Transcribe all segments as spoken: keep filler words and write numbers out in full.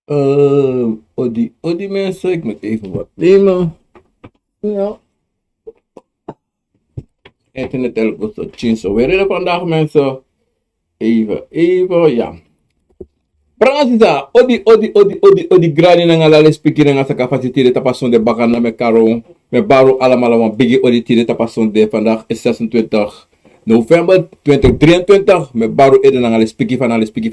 Eh, odi, odi mensen, ik moet even wat nemen. Ja. Internet telkens zo chin zo weer in vandaag, mensen. Even, even, ja. Brada nanga sisa, odi, odi, odi, odi, odi, grani nanga ala lespeki nanga saka fasi tide tapu a sonde baka na mi kari, mi e bari un alamala wan bigi odi tide tapu a sonde. Vandaag is zesentwintig november twintig drieëntwintig. Mi e bari un ede nanga lespeki fu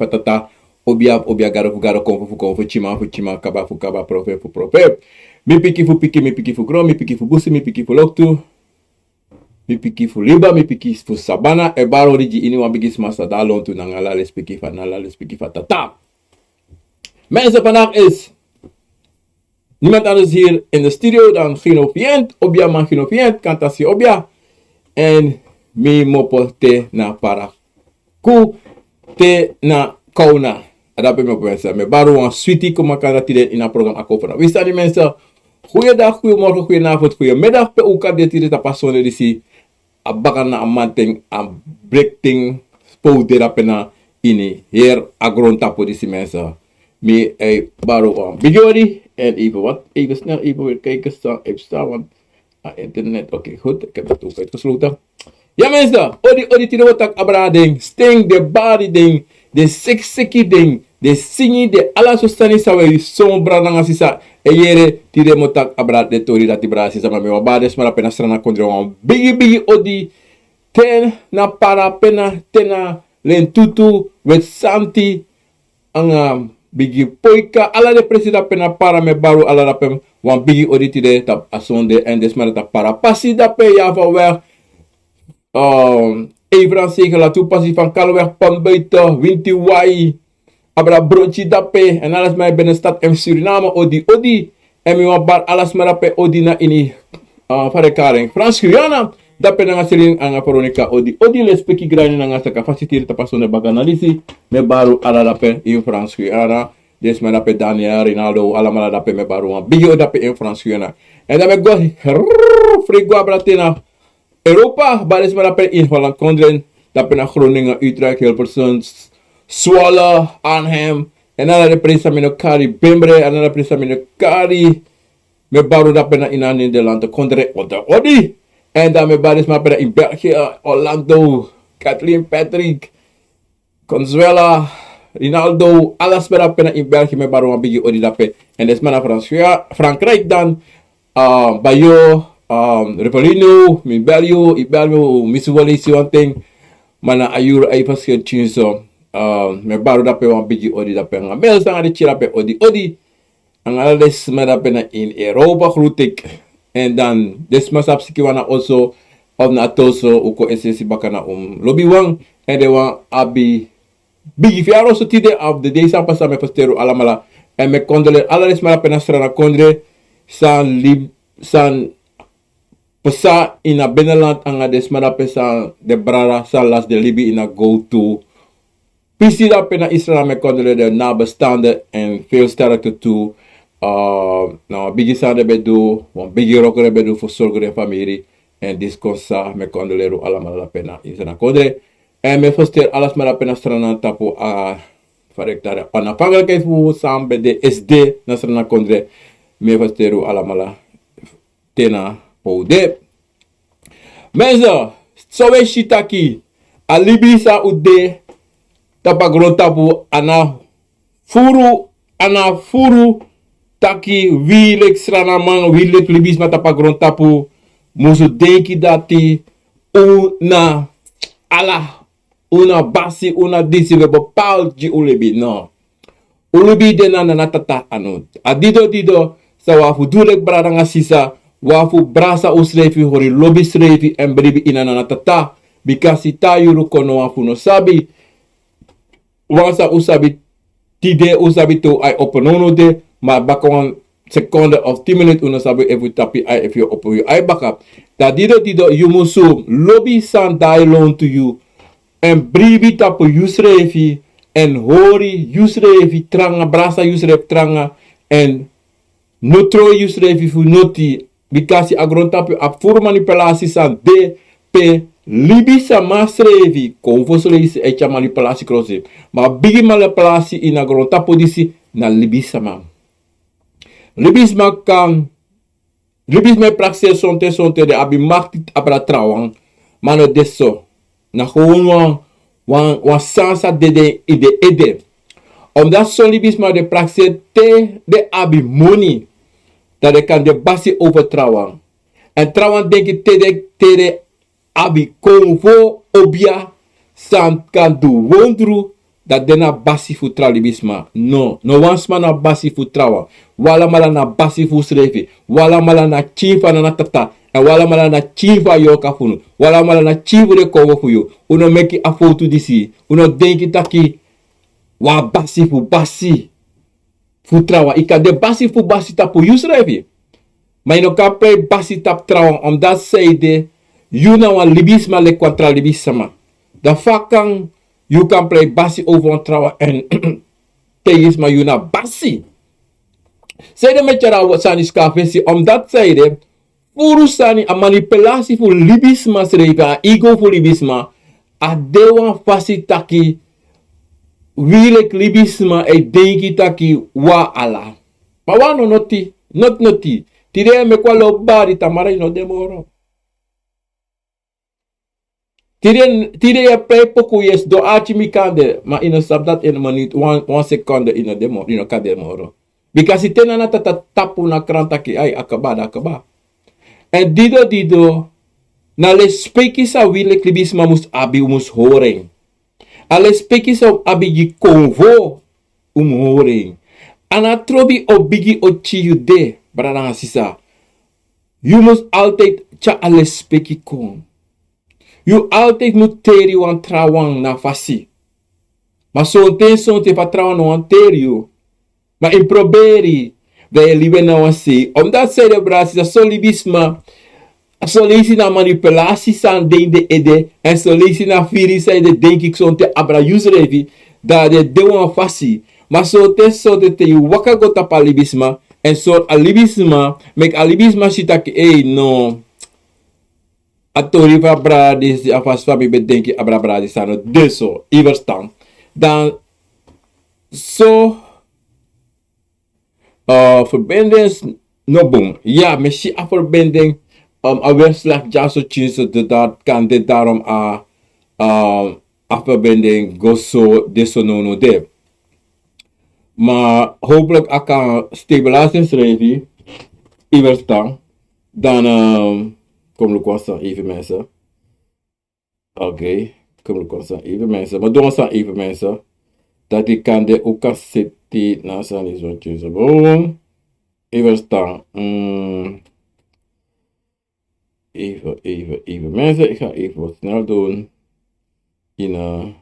a Tata. Obia, obia, gado fu gado, konfo fu konfo, tyiman fu tyiman, kaba fu kaba, profeti fu profeti. Mi piki fu piki, mi piki fu gron, mi piki fu busi, mi piki fu loktu. Mi piki fu liba, mi piki fu sabana, e bari un odi gi iniwan bigisma san de na lontu nanga ala lespeki fu a, nanga ala lespeki fu a Tata. Mensen, vandaag is niemand anders hier in de studio dan Gino Vient, Obia man Gino Vient, Kantasi Obia. En mi mopo te na Paraku, te na Kauna. A dape mi opo, mensen. Mi e bari un wan switi kon makandra tide ini a program Ako Fana. Wi sani, mensen. Goeiedag, goeiemorgen, goedenavond, goeiemiddag. Pe un kan de tide tapu a sonde disi. A baka na a manten, a brekten, spo un de dape na ini heri a grontapu disi, mensen. Mi e bari un wan bigi odi, en even wat, even snel, even weer kijken san, even staan, want a internet, oké, goed, ik heb het ook uitgesloten. Ja, mensen, odi, odi, tide un o taki abra den, sten, den bari den, den seki seki den, den singi den, ala sortu sani san wi son brada nanga sisa e yere, tide mi o taki abra den tori dati, brada sisa, ma mi wani bari den sma dape na Sranan kondre wan bigi, bigi odi, te na Para, pe na, te na Lentutu, Weti Santi, anga Bigi Poika, ala den presi dape na Para, mi e bari un ala dape wan bigi odi tide tapu a sonde, en den sma dati na Para pasi dape, Java weg, um, Evra Segela tu pasi, Van Kalweg, Pambuiten, Winti Wai, abra Brotyi dape, en ala sma e binnenstad en Suriname, odi, odi, en mi wani bari ala sma dape odi na ini, uh, fa den e kari en, Frans Guyana, dape nanga Celine anga Veronica, odi, odi, lespeki, grani nanga saka fasi tide tapu a sonde baka na disi, mi e bari un ala dape in Frans Guyana, den sma dape, Daniel, Rinaldo, alamala dape, mi e bari un wan bigi odi dape in Frans Guyana. En dan mi e go, rrrr, frei go abra te na Europa, bari den sma dape in Holland kondre, dape na Groningen, Utrecht, Hilversum, Zwolle, Arnhem, en ala den presi san mi no kari, Bembre, en ala den presi san mi no kari, mi e bari un dape na ini a Nederland kondre, odi, odi. En dan mi e bari den sma dape na in België, Orlando, Kathleen, Patrick, Consuela, Rinaldo, ala sma dape na in België, mi e bari un wan bigi odi dape. En den sma na Frans-, Frankrijk dan, uh, Bayo, um, Revelino, mi bari yu, i bari mi, mi si wan leisi wan ten. Ma na a yuru ai verschil tyin so. Uh, mi e bari un dape wan bigi odi dape. Anga Mel sanga den tyari dape, odi, odi. Anga ala den sma dape na in Europa, groet ik. En dan den sma san abi sikiwan na oso of na a toso, un kon es'esi baka na un lobiwan. En den wani abi bigi verjaardag so tide of den dei san pasa, mi e feliciteri un alamala. En mi e condoleer ala den sma dape na Sranan kondre san libi, san pasa ini a binnenland, anga den sma dape san, den brada san lasi den libi ini a gowtu pisi dape na Israël, mi e condoleer den nabestaanden en veel sterkte toe. Uh, na wan bigi sani den ben du, wan bigi wroko den ben du fu sorgu den famiri. En disi kon sa, mi e condoleer un alamala dape na Sranan kondre. En mi e feliciteri ala sma dape na Sranan tapu a, fa den e kari, onafhankelijkheid fu san ben de, S D na Sranan kondre. Mi e feliciteri un alamala te na pe un de. Mensen, so wi e si taki a libi san un de tapu a grontapu, a no furu, a no furu taki wi leki Srananman, wi leki libisma tapu a grontapu musu denki dati un na ala, un na basi, un na disi, wi e bepaal gi un libi, no. Un libi de na Nana Tata anu. A dido dido san wi abi fu du leki brada nanga sisa, wi abi fu brasa unsrefi, hori lobi srefi en bribi ini a Nana Tata. Bika si te a yuru kon, no wan fu un no sabi. Wan san un sabi tide, un sabi te un ai opo nownow de, ma baka wan sekonde of tin miniti un no sabi efu yu tapu yu ai, efu yu opo yu ai baka. Dan dido dido yu musu lobi san de lontu yu. En bribi tapu yusrefi, en hori yusrefi tranga, brasa yusrefi tranga, en no troi yusrefi fu noti, bikasi a grontapu abi furu manipulasi san de, pe libisama srefi kon fu solesi e tyari manipulasi krosi. Ma bigi manipulasi ini a grontapu disi na libisama. Libisma kan, libisma e prakseri sonten sonten den abi makti abra trawan. Ma no de so. Na gewoon wan wan wan sani san dede ini den ede. Omdati son libisma de prakseri te den abi moni, dan den kan de basi over trawan. Èn trawan denki te den te den abi konfo obia san kan du wondru, dan den na basi fu tra libisma. No, no wan sma na basi fu trawan. Wi alamala na basi fu srefi. Wi alamala na tyin fu a nana tata. Èn wi alamala na tyin fu a yorka fu unu. Wi alamala na tyin fu den konfo fu yu. Un no meki a fowtu disi. Un no denki taki wan basi fu basi fu trawan. Yu kan de basi fu basi tapu yusrefi. Ma yu no kan prei basi tapu trawan, omdati seide yu na wan libisma leki wan tra libisma. Dan fa kan yu kan prei basi over wan trawan èn tegisma yu na basi? Seide mi e tyari a sani skafesi, omdati seide furu sani, a manipulasi fu libisma srefi, a ego fu libisma, a de wan fasi taki wi leki libisma e denki taki wan ala. Ma wan no noti, noti noti. Tide e meki wan lobi bari, tamara yu no de moro. Tide tide yu e prei poku, yu e sidon arki mi kande, ma yu no sabi dati ini miniti, wan wan sekonde yu no de moro, yu no kan de moro. Bika si te nana tata tapu na kran taki ai a kaba, dan a kaba. Èn dido dido, na lespeki san wi leki libisma mus abi, un mus hori en. A lespeki san un abi gi konfo, un mus hori en. A na trobi o bigi o tyi yu de, brada nanga sisa. Yu mus altijdi tyari a lespeki kon. Yu altijdi mus teri wan trawan na fasi. Ma sonten sonten fa trawan no wani teri yu. Ma yu mus proberi, dan yu e libi en na wan sei. Omdati seide brada sisa, son libisma, son leisi na manipulasi san de ini den ede, èn son leisi na firi san yu de denki sonten abra yusrefi, dan a de de wan fasi. Ma sonten sonten te yu waka go tapu a libisma, èn sori a libisma, meki a libisma si taki ei no, a tori fu a brada disi, a fasi fa mi ben denki abra brada disi, a no de so, yu ferstan. Dan so, verbinding no bun. Ya, mi si a verbinding, a weri slak dyaso tyin so, dati kan de darom a a verbinding go so de so nownow de. Ma hopelijk a kan stabiliseren srefi, yu ferstan. Dan, kom luku wan sani even mensen. Oké, kom luku wan sani even mensen. Ma du wan sani even mensen. Dati kan de un kan seti na a sani disi wan tyin so bun. Yu ferstan. Even, even, even mensen, ik ga even wat snel doen. Ina.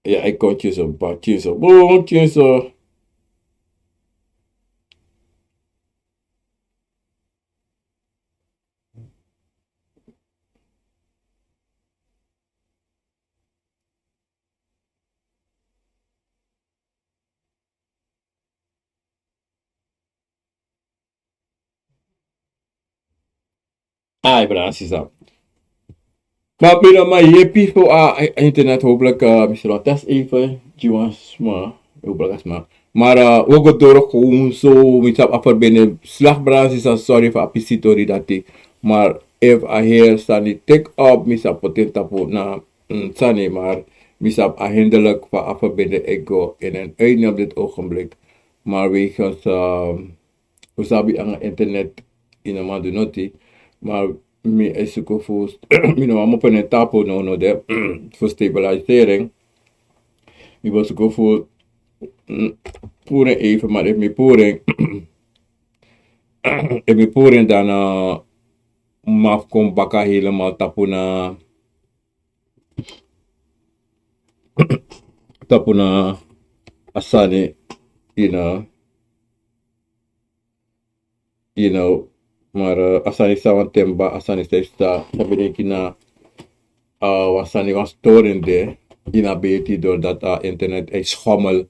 Ya, ik kon tyin so, ba tyin so, bun tyin so. Ai, brada sisa. Ma mi no man yepi fu a internet, hopelijk, mi sal test even gi wan sma, hopelijk a sma. Maar we go doro gewoon so, mi sabi a verbinding slak, brada sisa, sorry fu a pisi tori dati. Maar efu a heri sani take up, mi sabi poti en tapu na sani, maar mi sabi a hinderlijk fu a verbinding e go in en uit op dit ogenblik. Maar wegens, we sabi anga internet, yu no man du noti. Maar mi e suku fu, mi no man opo en tapu nownow de, fu stabilisering. Mi bo suku fu puru en even, maar efu mi puru en, efu mi puru en dan mi abi fu kon baka helemaal tapu na, tapu na a sani, yu no, yu no, maar a sani san wan ten baka, a sani san yu sa sabi denki na wan sani, wan storing de, yu no abi eti doordat a internet e schommel,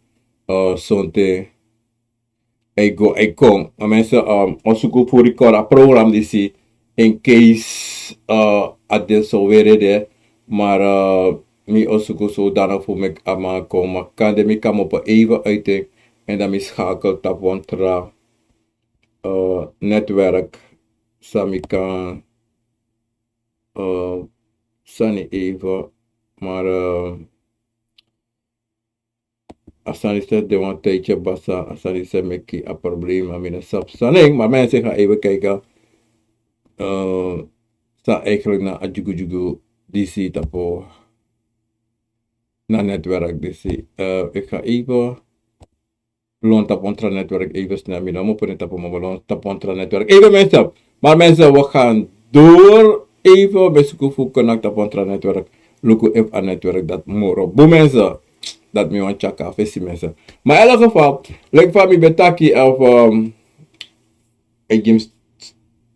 sonten e go e kon. A mensen, o suku fu record a program disi, in case, eh, a de so were de, maar, eh, mi o suku zodanig fu meki a man kon, maar kan de mi kan mopo even uit en, en dan mi schakel tapu wan tra, eh, netwerk, san mi kan, eh, sani even, maar, eh, a sani se de wan tijdje basa, a sani se meki a probleem, a mi no sabi sani, maar mensen gaan even kijken, eh, san eigenlijk na a jugu jugu disi tapu na netwerk disi. Eh, ik ga even lon tapu wan tra netwerk, even snel, mi no mu put en tapu, maar lon tapu wan tra netwerk. Even mensen, maar mensen, we gaan door. Even, we zoeken voor connect tapu wan tra netwerk. Luku if a netwerk dat moro. Boe mensen, dat mi wan check a fesi mensen. Maar in elk geval, like van mi ben taki of, ehm, ik gim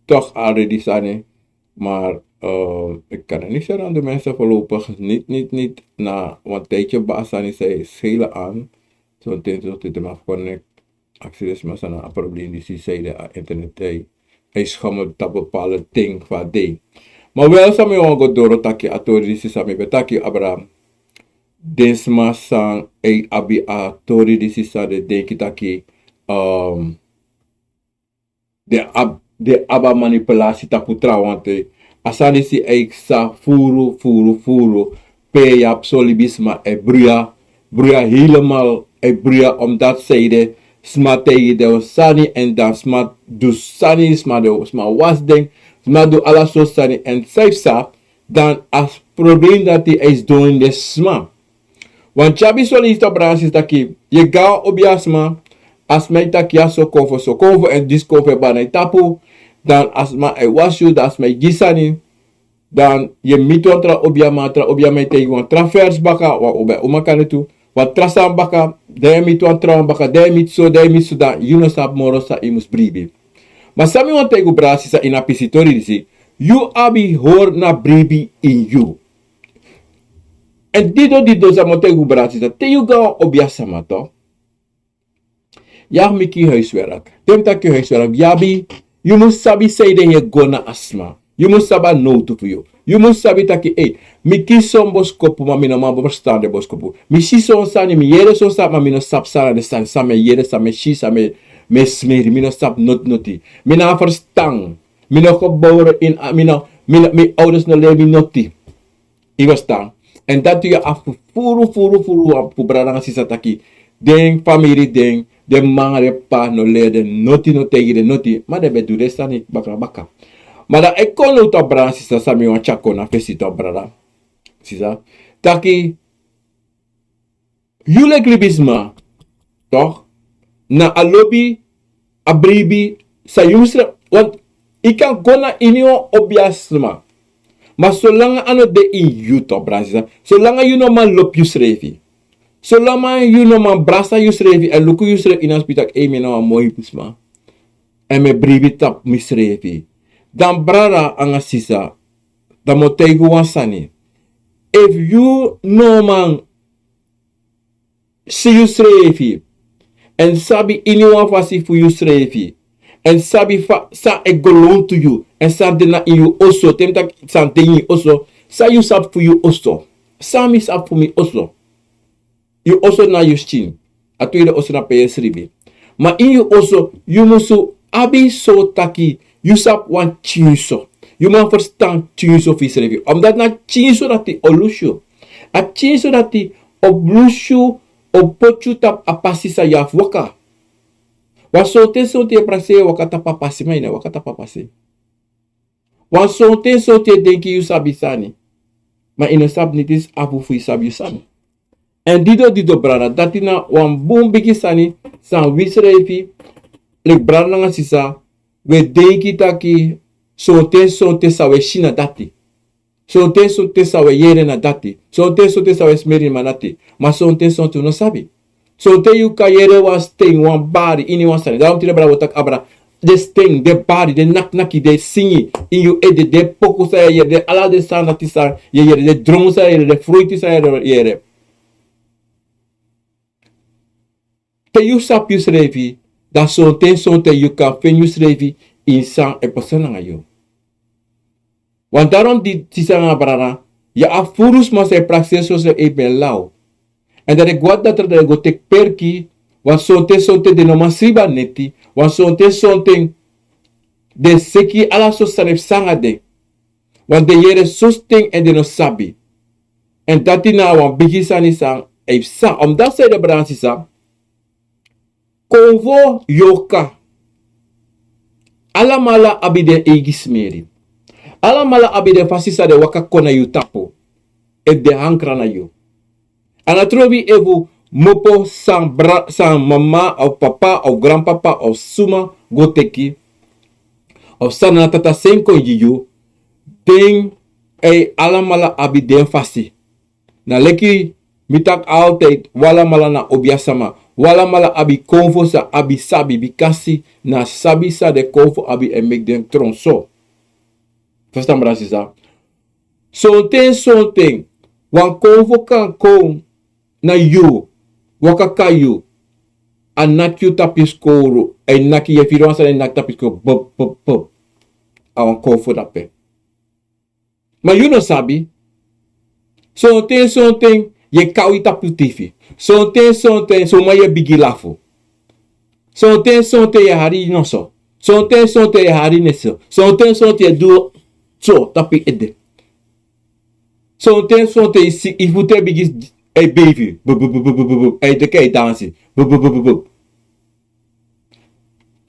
toch already sani. Maar, ehm, ik kan er niks aan doen mensen, voorlopig niet, niet, niet. Na wan tijdje basa sani se schelen aan. Zo'n ten, zo'n ten, maar connect. Accident, maar sana a probleem disi, zei de, a internet, hij, hij schommelt op bepaalde ting van die. Maar wel, san mi wan go doro taki a tori disi, san mi ben taki Abraham. Den sma san e abi a tori disi, san den denki taki, ehm, den ab-, den abi a manipulasi tapu trawan te. A sani disi e psa furu, furu, furu. Pe yu abi so libisma e bruya, bruya helemaal, e bruya omdat sanede sma taigi den sani, en dan sma du sani, sma de, sma wasi den, sma du ala sortu sani, en san yu psa, dan a probleem dati e sidon ini den sma. Want yu abi son leisi, brada, sisa, taki yu e go na obiasma, a sma e taki yu a so konfo, so konfo, en disi konfo e bari na yu tapu, dan a sma e wasi yu, dan a sma e gi yu sani, dan yu e miti wan tra obiaman, tra obiaman e taigi wan tra vers baka, wan obiaman kan de tu, wan tra sani baka, dan yu e miti wan trawan baka, dan yu e miti so, dan yu e miti so, dan yu no sabi moro san yu mus bribi. Ma san mi wani taigi yu, brada, sisa, ini a pisi tori disi, yu abi hori na bribi ini yu. En didon, didon, san mi o taigi yu, brada, sisa, te yu go na wan obiasma, toch, yu abi meki huiswerk. Te mi taki huiswerk, yu abi, yu mus sabi sanede yu e go na a sma. Yu mus sabi a nowtu fu yu. Yu mus sabi taki, ei, mi kisi son boskopu, ma mi no man ferstan den boskopu. Mi si son sani, mi yere son sani, ma mi no sabi san na den sani, san mi e yere, san mi e si, san mi e, mi e smeri, mi no sabi noti, noti. Mi no abi ferstan. Mi no gebore ini a, mi no, mi no, mi ouders no leri mi noti. Yu ferstan? En dati yu abi fu furu, furu, furu, wan fu brada nanga sisa taki, den famiri, den, den mama, den p'pa no leri den noti, no taigi den noti, ma den ben du den sani baka, baka. Ma dan e kon now, toch, brada, sisa, san mi wani tyari kon na fesi, toch, brada, sisa, taki, yu leki libisma, toch, na a lobi, a bribi, san yu srefi, want yu kan go na iniwan obiasma. Ma solanga a no de ini yu, toch, brada, sisa, solanga yu no man lobi yusrefi, solanga yu no man brasa yusrefi, èn luku yusrefi ini a spikri taki, ei, mi na wan moi sma, èn mi e bribi tapu misrefi, dan, brada nanga sisa, dan mi o taigi yu wan sani. Efu yu no man si yusrefi, èn sabi iniwan fasi fu yusrefi, èn sabi fa, san e go lontu yu, èn san de na ini yu oso, te mi taki san de ini yu oso, san yu sabi fu yu oso, san mi sabi fu mi oso. Yu oso na yu skin, a tweede oso na pe yu e sribi. Ma ini yu oso, yu musu abi so taki, yu sabi wan tyinso. Yu man ferstan tyinso fu yusrefi. Omdat na tyinso dati o lusu yu. A tyinso dati o lusu yu, o poti yu tapu a pasi san yu abi fu waka. Wan sonten, sonten yu e prakseri waka tapu a pasi, ma yu no e waka tapu a pasi. Wan sonten, sonten yu e denki yu sabi sani, ma yu no sabi niti, afu fu yu sabi yu sani. Èn didon, didon, brada, dati na wan bun bigi sani san wi srefi, leki brada nanga sisa, wi e denki taki sonten, sonten san wi e si na dati. Sonten, sonten san wi e yere na dati. Sonten, sonten san wi e smeri na dati. Ma sonten, sonten wi no sabi. Sonten yu kan yere wan sten, wan bari, iniwan sani. Daarom tide, brada, wi o taki abra. Den sten, den bari, den naknaki, den singi ini yu ede, den poku san yu e yere, den ala den sani dati san yu e yere, den dron san yu e yere, den fruiti san yu e yere. Te yu sabi yusrefi, dan sonten, sonten yu kan feni yusrefi ini san e pasa nanga yu. Want daarom di sisa nanga brada, yu abi furu sma san e prakseri so san e ben law. Èn dan den go na datra, dan den go teki perki, want sonten sonten den no man sribi a neti, want sonten sonten den seki ala sortu sani e psa nanga den. Want den yere sosten èn den no sabi. Èn dati na wan bigi sani san e psa. Omdati san ede, brada nanga sisa, konfo, yorka, alamala abi den eigi smeri. Alamala abi den fasi san den waka kon na yu tapu. Efu den ankra na yu. A no trobi efu mopo san bra-, san mama of papa of granpapa of suma go teki, of san na tata seni kon gi yu, den, eh, alamala abi den fasi. Na leki mi taki altijd, un alamala na obiasma. Un alamala abi konfo san abi sabi, bikasi na sabi san den konfo abi e meki den tron so. Ferstan, brada nanga sisa? Sonten sonten wan konfo kan kon na yu, waka kon na yu, a naki yu tapu yu skowru, a e naki yu, e firi wan sani, a e naki tapu yu skowru, bup, bup, bup. A wan konfo dape. Ma yu no sabi. Sonten sonten yu e kaw yu tapu yu tifi. Sonten sonten, sonten yu e bigin lafu. Sonten sonten yu e hari yu noso. Sonten sonten yu e hari yu nesi. Sonten sonten yu e du so tapu yu ede. Sonten sonten yu si yu futu e bigin e beifi. Bup, bup, bup, bup, bup, bup. A e teki, a e dansi. Bup, bup, bup, bup, bup.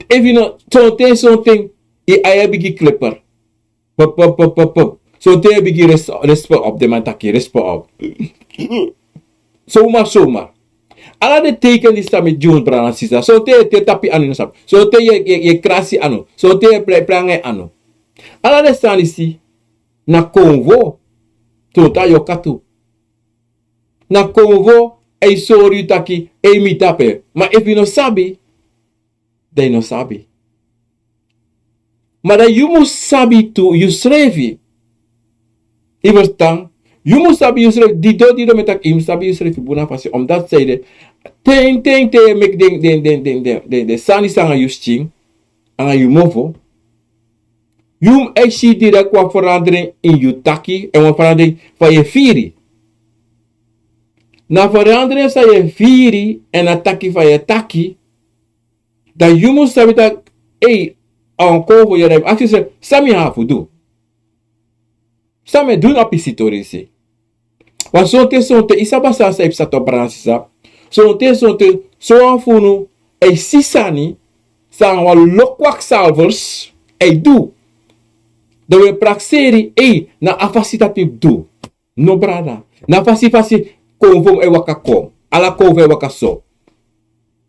Efu yu no, sonten sonten yu ai e bigin kleper. Pop, pop, pop, pop, pop. Sonten yu e bigin res-, respect op, den man taki, respect op. Zomaar, zomaar. Ala den teken disi san mi e gi unu, brada nanga sisa. Sonten yu e teri tapu yu anu, yu no sabi. Sonten yu e, yu e, yu e krasi anu. Sonten yu e plei, plei nanga yu anu. Ala den sani disi na konfo. Tonto a yorka tu. Na konfo e sori yu taki, ei, mi dape. Ma efu yu no sabi, dan yu no sabi. Ma dan yu mus sabi tu yusrefi. Yu ferstan? Yu mus sabi yusrefi. Didon, didon mi e taki, yu mus sabi yusrefi bun na fasi. Omdati san ede, ten, ten, ten yu e meki den, den, den sani disi nanga yu skin, nanga yu mofo, yu mus e si direct wan verandering ini yu taki, èn wan verandering fa yu e firi. Na verandering san yu e firi, èn na taki fa yu e taki, dan yu mus sabi taki, ei, a wan konfo, yu e aksi yusrefi, san mi abi fu du? San mi e du na a pisitori disi? Want sonten sonten, yu sabi a sani san e psa tu, brada nanga sisa? Sonten sonten, sowan fu unu e si sani san wan lo kwakzalvers e du. Dan wi e prakseri, ei, na a fasi dati mi mus du. No, brada. Na fasi fasi konfo e waka kon. Ala konfo e waka so.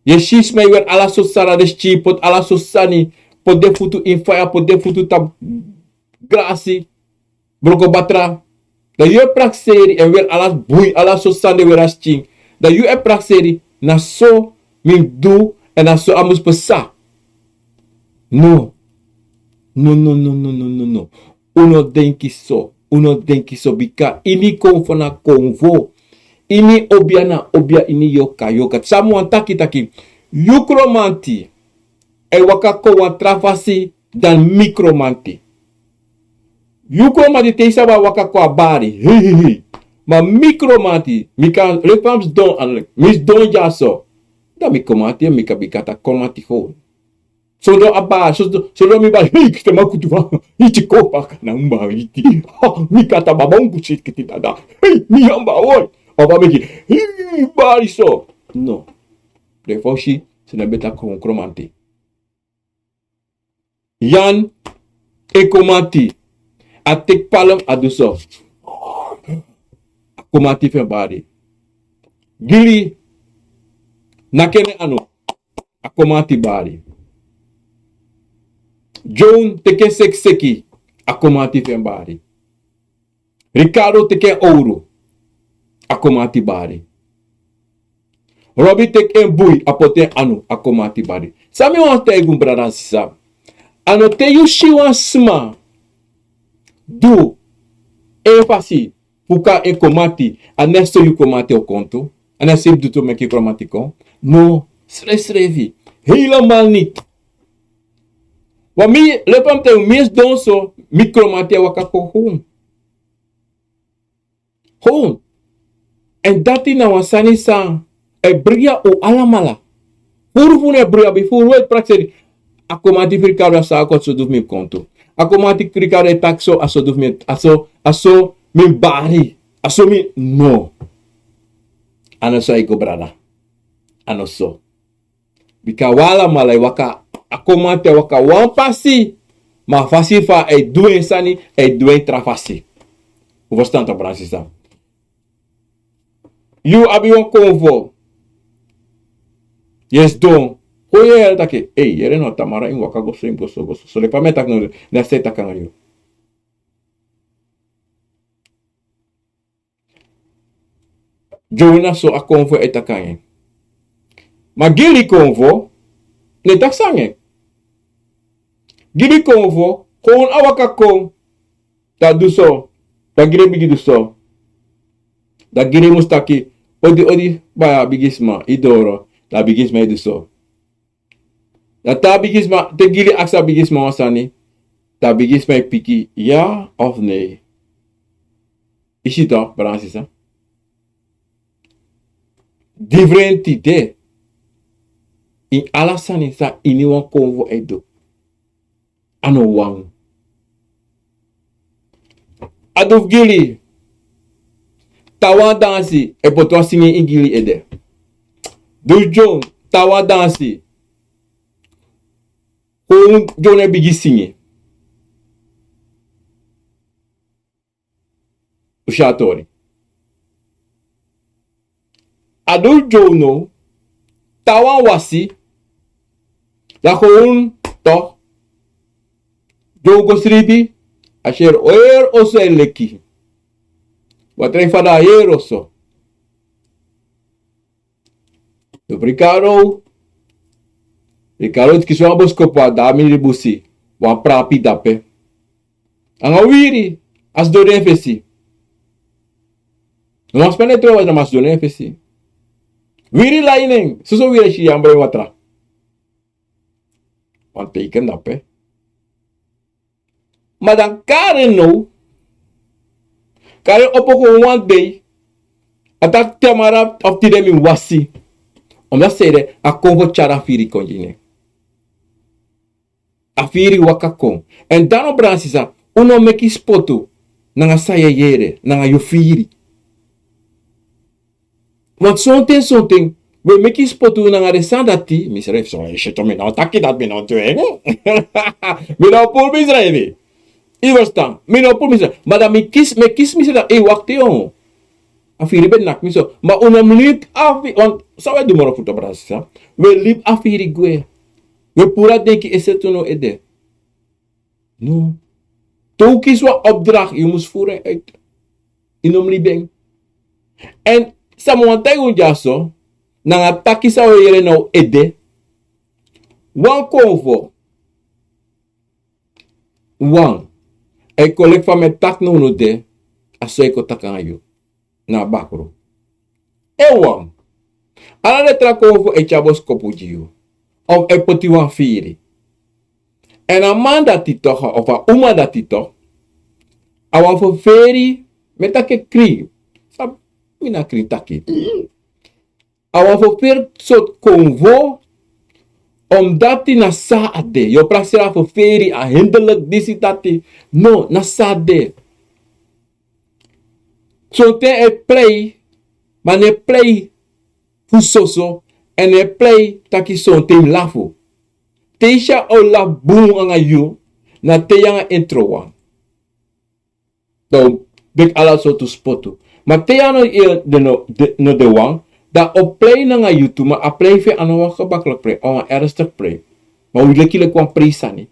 Yu e si sma e weri ala sortu sani na den skin, poti ala sortu sani, poti den futu ini faya, poti den futu tapu grasi, broko batra. Dan yu e prakseri èn weri ala bui, ala sortu sani den weri na skin. Dan yu e prakseri, na so mi mus du, èn na so a mus psa. No. No, no, no, no, no, no, no. Un no denki so. Un no denki so, bika ini konfo na konfo. Ini obia na obia, ini yorka yorka. San mi wani taki taki, yu Kromanti e waka kon wan tra fasi dan mi Kromanti. Yu Kromanti, te yu sabi a waka kon a bari. Hei, hei, hei. Ma mi Kromanti, mi kan leki fa mi sidon, mi sidon dyaso. Dan mi Kromanti, mi kan, mi kan taki Kromanti gewoon. Sondro a bari, so, so, sondro mi bari, hei, kiste makutu fa, iti kopa, kana umba, iti, ha, mi kata baba ungu sit kiti dada, hei, mi yamba, oi, baba meki, hei, bari so. No. Den fosi, se na beta kon Kromanti. Yan, e Kromanti, a teki palm, a du so. A Kromanti fu en bari. Gili, naki en anu. A Kromanti bari. Joan teki en sekiseki, a Kromanti fu en bari. Ricardo teki en owru, a Kromanti bari. Robi teki en bui, a poti en anu, a Kromanti bari. San mi wani taigi unu, brada nanga sisa? A no te yu si wan sma du en fasi fu kon na en Kromanti, a no e so yu Kromanti o kon tu. A no e so yu mus du tu meki Kromanti kon. No, srefsrefi. Helemaal niet. Wan mi lepa mi te mi esi don so, mi kromanti e waka kon hun. Hun. Èn dati na wan sani san e briya un alamala. Furu fu un e briya, bifuru un e prakseri. A kromanti firi kari a so a kon so du fu mi kon tu. A kromanti firi kari e taki so a so du fu mi, a so, a so mi bari. A so mi no. A no so a e go brada. A no so. Bika un alamala e waka, a kromanti e waka wan fasi, ma a fasi fa a e du en sani, a e du en tra fasi. Un ferstan toch, brada, sisa? Yu abi wan konfo. Yu e sidon. Kon yu e yere taki, ei, yere no, tamara yu mus waka go so, yu mus go so, go so. So leki fa mi e taki now, na so a e taki nanga yu. Dyow na so a konfo e taki nanga en. Ma Gili konfo no e taki so nanga en. Gili konfo, kon a waka kon, dan a du so, dan Gili bigin du so. Dan Gili mus taki, odi, odi, baya, bigisma, yu doro, dan bigisma e du so. Dan te a bigisma, te Gili aksi a bigisma wan sani, dan bigisma e piki, ya of nee. Yu si toch, brada, sisa? Difrenti de ini ala sani san ini wan konfo e du. A no wan. A du fu Gili. Taawan dansi e poti wan singi ini Gili ede. Du fu Dyow, taawan dansi. Kon Dyow no e bigin singi. Un si a tori. A du fu Dyow now, taawan wasi, dan kon un toch, Dyow go sribi, a si heri oso e leki. Watra e fadon a heri oso. Dus Ricardo, Ricardo kisi wan boskopu, a de a mindri busi, wan prapi dape. Nanga wiri, a sidon na en fesi. No wan sma no e tron watra, ma a sidon na en fesi. Wiri lai na en, soso wiri e si yambra ini watra. Wan teiken dape. Ma dan Karen now, Karen opo kon wan dei, a taki tamara of tide mi wasi. Omdat a sede, a konfo tyari a firi kon gi en. A firi waka kon. Èn dan now, brada, sisa, un no meki spotu nanga san yu e yere, nanga yu firi. Want sonten, sonten, wi e meki spotu nanga den sani dati, mi srefi so, e si tu, mi no taki dati, mi no du en. Mi no puru mi srefi. Yu ferstan, mi no puru mi srefi. Ma dan mi kisi, mi e kisi mi srefi taki, ei, wakti, o. A firi ben naki mi so. Ma un no mus libi a firi, want san wi e du moro fu tu, brada, sisa. Wi e libi a firi gwe. Wi e puru a denki e seti un ede. No. Te un kisi wan opdracht, yu mus voer en uit. Yu no mus libi en. Èn san mi wani taigi un dyaso, nanga taki san wi e yere now ede. Wan konfo. Wan. A e kon leki fa mi e taki nownow de, a so a e kon taki nanga yu. Na bakru. Ewan. Ala den tra konfo e tyari boskopu gi yu. Of e poti wan firi. Èn a man dati toch, of a uma dati toch. A wan ferferi, mi e taki krin. San mi na krin taki. A wan ferferi sortu konfo, omdat na so a de. Yu o prakseri a ferferi, a hinderlijk, disi, dati. No, na so a de. Sonten a e prei, ma a no e prei fu soso, èn a no e prei taki sonten yu lafu. Te yu si a o lafu bun nanga yu, na te yu nanga en tron wan. Dan un meki ala sortu spotu. Ma te yu no, yu no de, no de wan, dan a o prei nanga yu tu, ma a prei fu en a no wan gebaklik prei, a wan ernstig prei. Ma wi leki leki wan prei sani.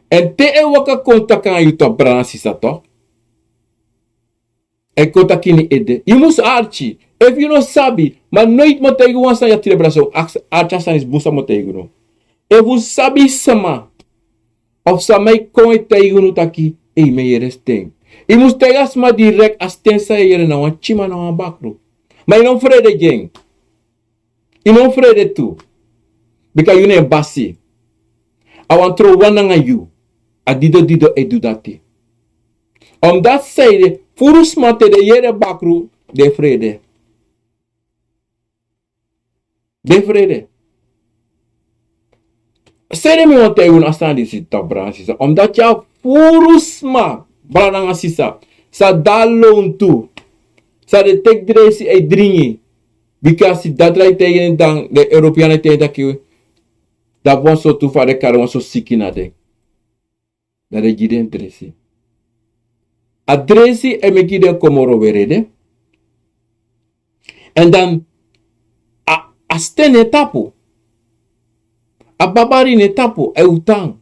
Èn te a e waka kon taki nanga yu toch, brada, sisa, toch. A e kon taki ini ede. Yu mus arki. Efu yu no sabi, ma noiti mi o taigi wan sani ya tide, brada, so, arki a sani disi bun san mi o taigi unu. Efu un sabi sama, of sama e kon e taigi unu taki, ei, mi e yere sten. Yu mus taigi a sama direkt a sten san yu e yere na wan pikinman, na wan bakru. Ma yu no mus frede gi en. Yu no mus frede tu. Bika yu na en basi. a wani tron wan nanga yu. A dido dido e du dati. Omdat sei de furu sma te den yere bakru, den frede. Den frede. Sei de mi wani taigi unu a sani disi, tak' brada nanga sisa. Omdat yu abi furu sma, brada nanga sisa, san de na lontu, san den teki dresi e dringi. Bika si datra e taigi den, dan den European e taigi den taki, dan wan sortu fa den kari wan sortu siki na den. Dan den gi den dresi. A dresi e meki den kon moro wrede. Èn dan a, a sten no e tapu. A babari no e tapu, a e tan.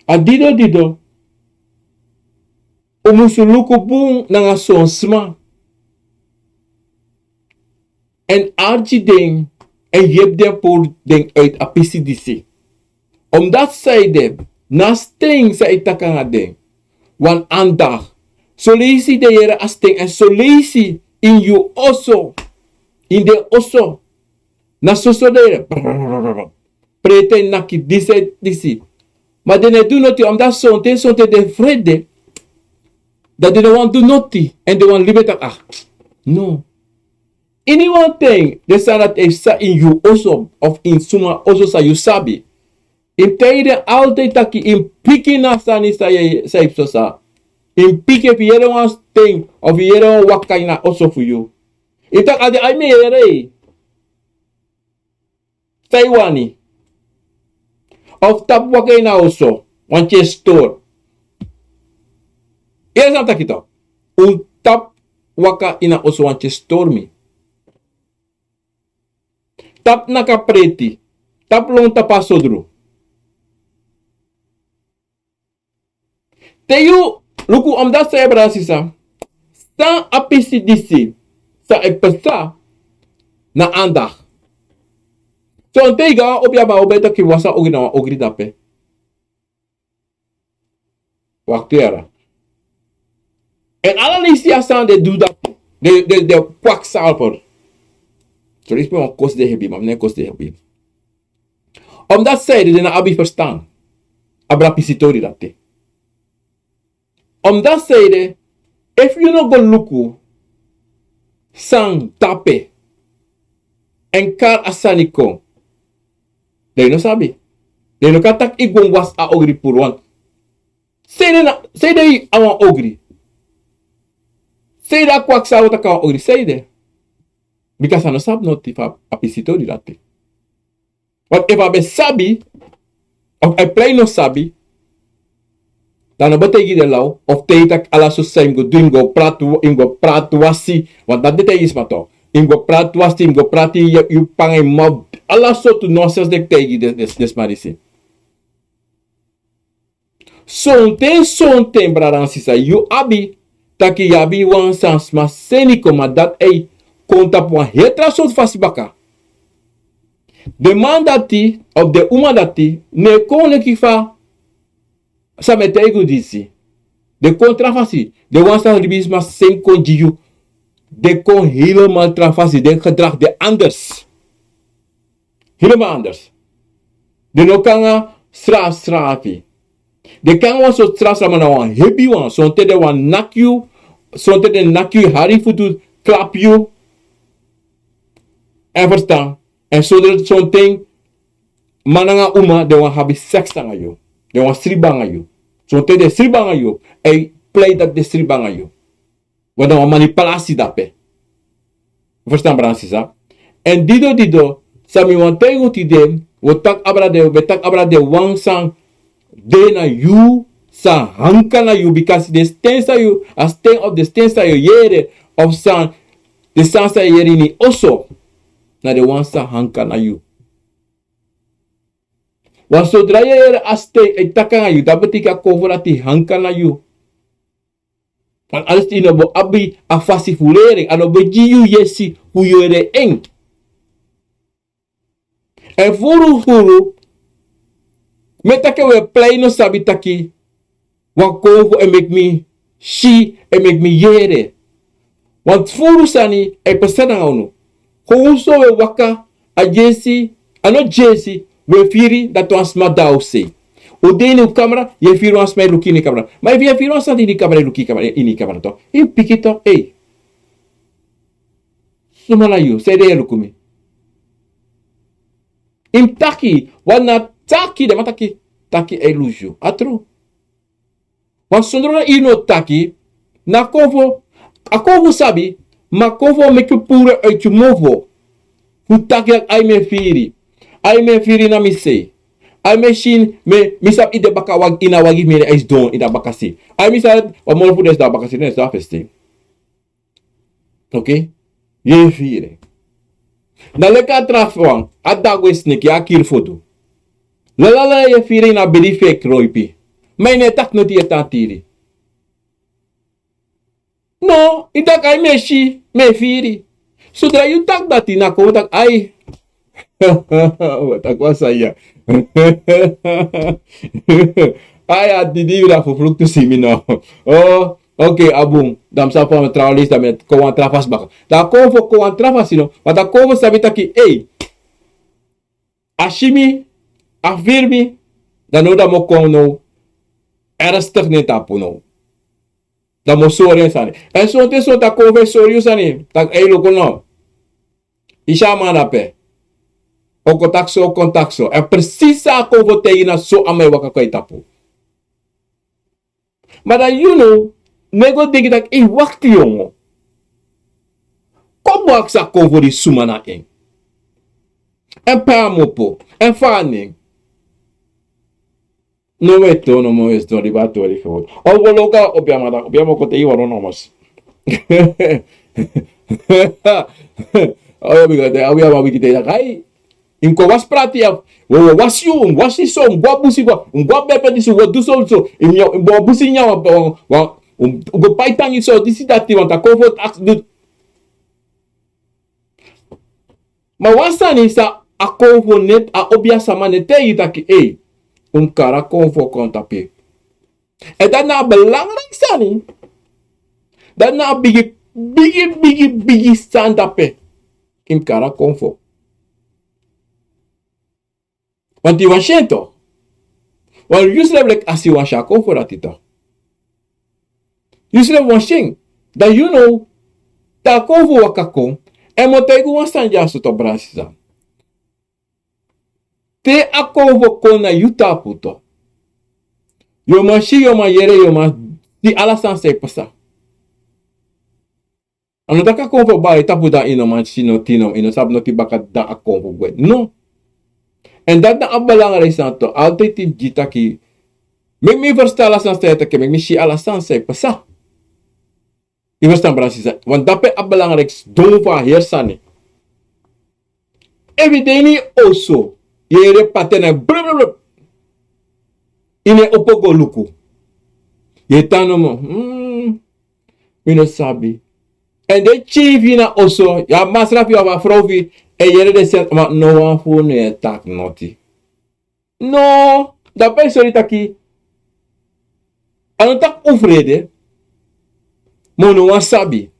A dido dido. Un musu luku bun nanga son sma. Èn arki den, èn yepi den puru den uit a pisi disi. Omdat sei de, na sten san e taki nanga den. Wan andacht. Soleisi den yere a sten, èn soleisi ini yu oso. Ini den oso. Na soso den yere. Prete naki disi, disi. Ma den no e du noti, omdat sonten, sonten den frede. Dan den no wani du noti. Èn den wani libi taki, ah. No. Ini wan ten, den sani dati e psa ini yu oso, of ini suma oso san yu sabi. Yu mus taigi den altijd taki yu mus piki na sani san yu, san yu psa. Yu mus piki efu yu yere wan sten, of yu yere wan waka ini a oso fu yu. Yu taki a de ai mi yere. San yu wani? Of tapu waka ini a oso, wanti e stori. Yere san mi taki tok. Un tapu waka ini a oso wanti e stori mi. Tapu naki a preti. Tapu lon tapu a sodru. Te yu luku, omdat san yu, brada sisa, san a pisi disi, san e psa na andacht. Sonten yu go na wan obiaman, a o ben taki wan san ogri na wan ogri dape. Waktu yara. Èn ala leisi a sani den du dati. Den, den, den kwakzalver. Sorry, mi no kosi den hebi, ma mi no e kosi den hebi. Omdat sei de den no abi ferstan. Abra pisi tori dati. Omdat sei de, efu yu no go luku san tapu, èn kari a sani kon, dan yu no sabi. Dan yu no kan taki yu go wasi a ogri puru wan. Sei de na, sei de a wan ogri. Sei de a kwakzalver taki a wan ogri. Sei de. Bika san no sabi noti fu a pisi tori dati. Want efu a ben sabi, of a plei no sabi, dan a no ben taigi den law, of taigi taki ala so san yu mus go du, yu mus go prati, yu mus go prati wasi, want dati den taigi sma tok. Yu mus go prati wasi, yu mus go prati, yu, yu panga yu mouth, ala sortu nonsens den taigi den, den, den sma disi. Sonten, sonten, brada nanga sisa, yu abi, taki yu abi wan sani sma seni kon, ma dati e kon tapu wan heri tra sortu fasi baka. Den man dati, of den uma dati, no e kon leki fa san mi e taigi unu disi. Den kon tra fasi, den wan san libisma seni kon gi yu. Den kon helemaal tra fasi, den gedrag den anders. Helemaal anders. Den no kon nanga srafsrafi. Den kon nanga wan sortu srafsrafi, ma na wan hebi wan. Sonten den wani naki yu, sonten den naki yu, hari yu futu, klapu yu. Èn ferstan. Èn sonten, sonten man nanga uma, den wani abi seks nanga yu. Den wani sribi nanga yu. Sonten den sribi nanga yu. Èn yu pleit dati den sribi nanga yu. Want na wan manipulasi dape. Ferstan, brada nanga sisa. Èn dido dido, san mi wani taigi unu tide, wi o taki abra den, wi o taki abra den wan san de na yu, san hanka na yu, bikasi den sten san yu, a sten of den sten san yu yere, of san, den sani san yu yere ini oso, na den wan san hanka na yu. Want sodra yu yere a sten e taki nanga yu, dati betekent a kon fu dati hanka na yu. Want alles yu no bo abi a fasi fu leri en, a no bo gi yu yesi fu yu leri en. Èn furu furu, mi e taki, wi e plei no sabi taki wan kon fu e meki mi si, e meki mi yere. Want furu sani e pasa nanga unu. Kon unu so wi e waka, a dyesi, a no dyesi, wi e firi dati wan sma de na wi sei. Un de ini un kamra, yu e firi wan sma e luku ini kamra. Ma efu yu e firi wan sani ini kamra, e luku ini kamra, ini kamra tok. Yu piki tok, ei. Suma na yu, sanede yu e luku mi? Yu mus taki, want na taki, den man taki, taki e lusu. A tru. Want sondro yu no taki, na konfo, a konfo sabi, ma konfo meki yu puru uit yu mofo. Fu taki, ai mi e firi. Ai mi e firi na mi sei. Ai mi e si, mi, mi sabi yu de baka wagi, ini a wagi, mi e sidon ini a bakasi. Ai mi sabi, wan moro fu den sidon a bakasi, den sidon a fesi. Oké? Yu e firi. Na leki a tra wan, a dagu e sneki, a kiri foto. Lalala yu e firi ini a bedi fu e kroipi. Ma yu no e taki noti, yu e tan tiri. No, yu taki ai mi e si, mi e firi. Sodra yu taki dati na konfo taki ai. Taki wan sani ya. Ai, a didi yu na fufluktu si mi no. Oh, oké, a bun. Dan mi sa poti wan tra leisi, dan mi e kon wan tra fasi baka. Dan a konfo kon wan tra fasi no. Ma dan a konfo sabi taki, ei. A si mi, a firi mi, dan now dan mi o kon now. Ernstig na en tapu now. Dan mi o sori en sani. Èn sonten, sonten a konfo e sori yu sani. Taki, ei, luku no. Yu si a man dape. O kon taki so, o kon taki so. Èn precies san a konfo taigi, na so a man e waka kon a yu tapu. Ma dan yu no, no e go denki taki, ei, wakti yongo. Kon bun akisi a konfo disi suma na en. Èn pe a mu opo, èn fa a nen. No, we to, no, mo we to, libi a tori gewon. O, wo loga, obiama dan, obiama o kon taigi wan nomos. O, ya, bika te, obiama biki te, ya, kai. Yu mus kon wasi prati ya. Wo, wo, wasi yu, mus wasi so, mus go a busi, go, mus go a bebe disi, wo du so, so. Yu mus, yu mus go a busi nyan, wan, wan, wan, yu mus go pai tangi so, disi dati, want a konfo taki du. Ma wan sani san a konfo no e, a obia sama no e taigi yu taki, ei, un mus kari a konfo kon tapu en. Èn dati na a belangrijk sani. Dati na a bigi, bigi, bigi, bigi sani dape. Yu mus kari a konfo. Want yu wani si en toch. Want yusrefi leki a si wan si a konfo dati toch. Yusrefi wani si en. Dan yu no, te a konfo waka kon. Èn mi o taigi un wan sani dyaso toch, brada sisa. Te a konfo kon na yu tapu toch. Yu o man si, yu o man yere, yu o man si ala sani san e pasa. A no taki a konfo bari tapu dan yu no man si noti, no, yu no sabi noti baka dan a konfo gwe. No. Èn dati na a belangrijk sani toch. Altijd yu mus gi taki. Meki mi ferstan ala sani san yu e taki, meki mi si ala sani san e pasa. Yu ferstan, brada sisa. Want dape a belangrijk sidon fu a heri sani. Efu yu de ini yu oso, yu e yere patena, blub, blub, blub. Yu no e opo go luku. Yu e tan nomo. Hmm. Mi no sabi. Èn den pikin fu yu na oso, yu a masra fu yu, a frow fu yu, e yere den sani, ma no wan fu unu e taki noti. No, dape e sori taki, a no taki un frede, ma un no wani sabi.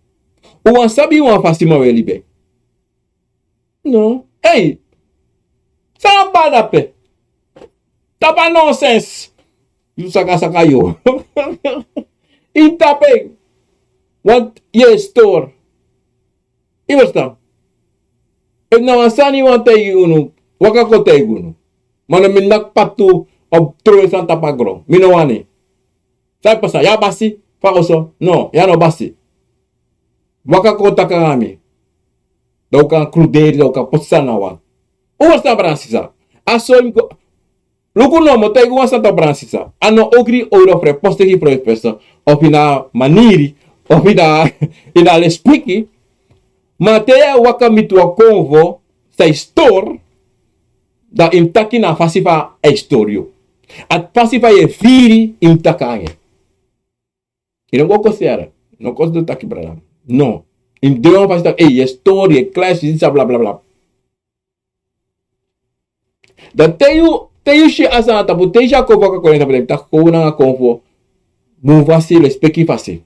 Un wani sabi wan fasi man we libi. No. Ei, san a bari dape? Tapu a nonsens. Yu saka saka yu. Yu tapu en. Want yu e stori. Yu ferstan? Efu na wan sani yu wani taigi unu, waka kon taigi unu. Ma no mi naki patu of trowe sani tapu a gron. Mi no wani. San e pasa? Yu a basi fu a oso? No, yu a no basi. Waka kon taki nanga mi. Dan un kan kruderi, dan un kan poti sani na wan. Un ferstan, brada sisa? A so yu mus go. Luku no, mi o taigi wan sani toch, brada sisa. A no ogri owru of respeki fu a perso, of ini a maniri, of ini a, ini a lespeki. Ma te yu e waka miti wan konfo san e stori, dan yu mus taki na a fasi fa a e stori yu. A fasi fa yu e firi, yu mus taki nanga en. Yu no go kosi yara. No kosi du taki, brada. No. Yu mus de wan fasi taki, ei, yu e stori, yu e klasi, disi, bla, bla, bla. Dan te yu, te yu si a sani na tapu, te yu si a konfo waka kon na en tapu, dan yu taki kon nanga konfo bun fasi, lespeki fasi.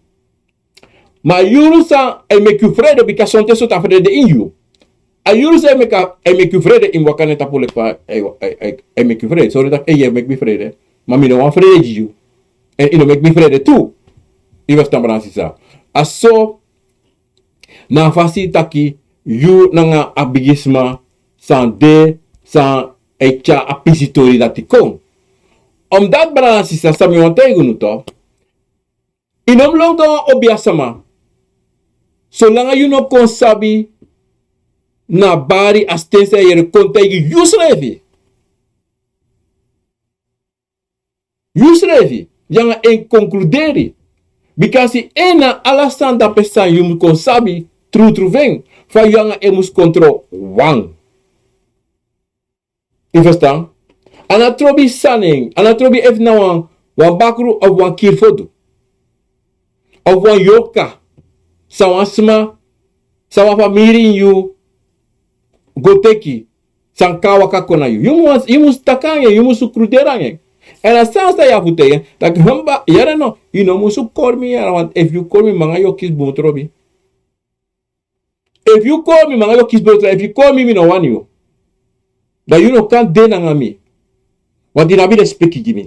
Ma a yuru san e meki yu frede, bika sonten sortu a frede de ini yu. A yuru san e meki a, e meki yu frede, yu mus waka na en tapu leki fa a e, e, e, e meki yu frede. Sori taki, ei, yu e meki mi frede. Ma mi no wani frede gi yu. Èn yu no meki mi frede tu. Yu ferstan, brada nanga sisa. A so na a fasi taki yu nanga a bigisma san de, san e tyari a pisitori dati kon. Omdati, brada nanga sisa, san mi wani taigi unu tu, yu no mus lon go na wan obiasma solanga yu no kon sabi na bari a sten san yu yere kon taigi yusrefi. Yusrefi, yu nanga en konkluderi. Bikasi en na ala sani dape san yu mus kon sabi trutru fu en, fa yu nanga en mus kon tron wan. Yu ferstan? A no trobi sani, a no trobi efu na wan, wan bakru of wan kirfodu of wan yorka san wan sma, san wan famiri ini yu go teki, san kan waka kon na yu. Yu mus, yu mus taki nanga en, yu mus kruderi nanga en. Èn a sani san yu abi fu taigi en taki: "Hamba, yere no, yu no musu kori mi yere, want efu yu kori mi, mi nanga yu o kisi bun trobi. Efu yu kori mi, mi nanga yu o kisi bun trobi. Efu yu kori mi, mi no wani yu. Dan yu no kan de nanga mi. Want yu no abi respeki gi mi.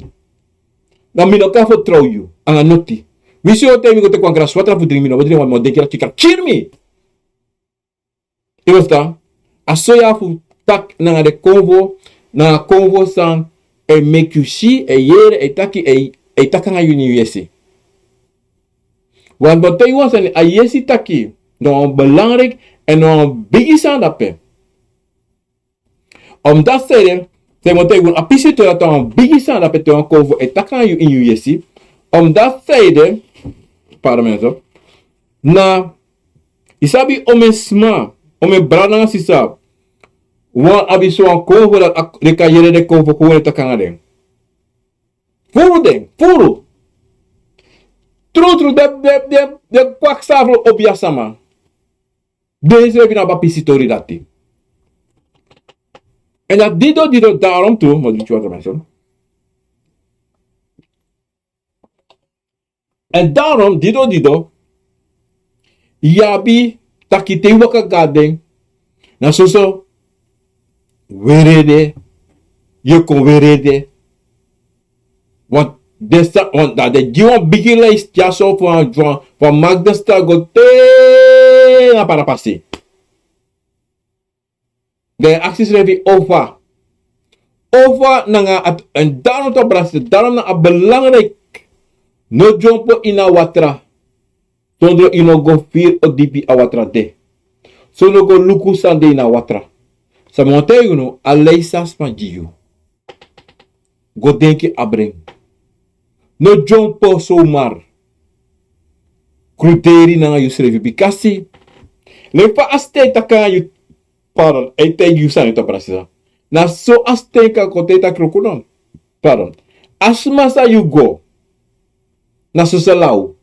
Dan mi no kan fertrow yu nanga noti. Winsi yu o taigi mi go teki wan graswatra fu dringi, mi no o dringi, want mi o denki dati yu kan kiri mi." Yu ferstan? A so yu abi fu taki nanga den konfo, nanga konfo san e meki yu si, e yere, e taki, e, e taki nanga yu ini yu yesi. Want mi o taigi wan sani, a yesi taki na wan belangriki èn na wan bigi sani dape. Omdati san ede, san mi o taigi unu, a pisitori dati na wan bigi sani dape te wan konfo e taki nanga yu ini yu yesi. Omdati san ede, pardon, mi so. Na, yu sabi omeni sma, omeni brada nanga sisa, wani abi so wan konfo dati a, den kan yere den konfo kon e taki nanga den. Furu den, furu. Trutru, den, den, den, den kwaksalfu obiasma. Den srefi no abi a pisitori dati. Èn dati dido, dido, daarom tu, mi o dringi watra, mi so. Èn daarom, dido, dido, yu abi taki te yu waka go na den, na soso wrede yu e kon wrede. Want den sa, want dan den gi wan bigi lijst dyaso fu a, fu a, fu a Markt de Stad go te na Parapasi. Dan yu e aksi yusrefi: ofa, ofa nanga a, èn daarom tu, brada, daarom na a belangriki. No dyompo ini a watra sondro yu no go firi odi pe a watra de. Sondro go luku san de ini a watra. San mi wani taigi unu, a lijst san sma gi yu, go denki abra en. No dyompo somar kruderi nanga yusrefi, bikasi leki fa a sten e taki nanga yu, pardon, e taigi yu sani tu, brada sisa. Na so a sten kan kon taigi taki: "Luku no, pardon, a sma san yu go, na soso law."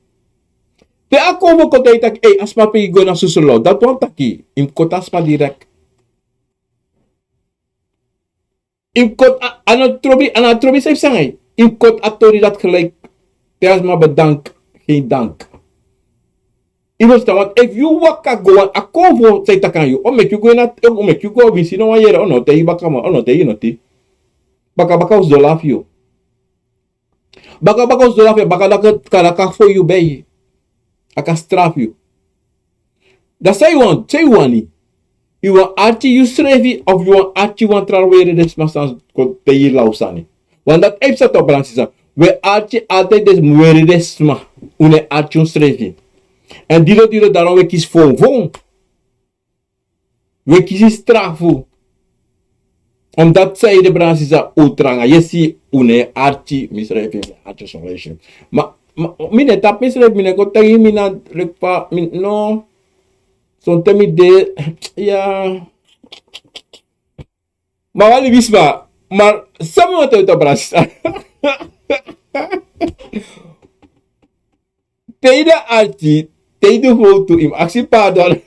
Te a konfo kon taigi taki: "Ei, a sma pe yu go na soso law." Dati wani taki yu mus koti a sma direkt. Yu mus koti a, a no trobi, a no trobi san yu fu sanga en. Yu mus koti a tori dati gelijk. Te a sma bedank, geen dank. Yu ferstan? Want efu yu waka go, want a konfo san e taki nanga yu, o meki yu go ini a, o meki yu go, winsi no wan yere, o no taigi baka, ma o no taigi noti. Baka baka o sidon lafu yu. Baka baka o sidon lafu yu, baka daka, daka, daka fo yu ben. A kan strafu yu. Dan san yu wani, san yu wani? Yu wani arki yusrefi of yu wani arki wan tra wrede sma san kon taigi yu law sani? Want dati e psa tu, brada sisa. Wi e arki altijd den wrede sma. Un no e arki unsrefi. Èn dido dido, daarom wi e kisi fon fon. Wi e kisi strafu. Omdati san ede, brada sisa, un tranga yesi, un no e arki, misrefi, mi e arki son leisi. Ma, ma, mi no e tapu misrefi, mi no e kon taigi mi na leki fa, mi, no. Sonten mi de, ya. Ma wan libisma, ma san mi wani taigi yu tu, brada sisa. Te yu de arki, te yu du fowtu, yu mus aksi pardon.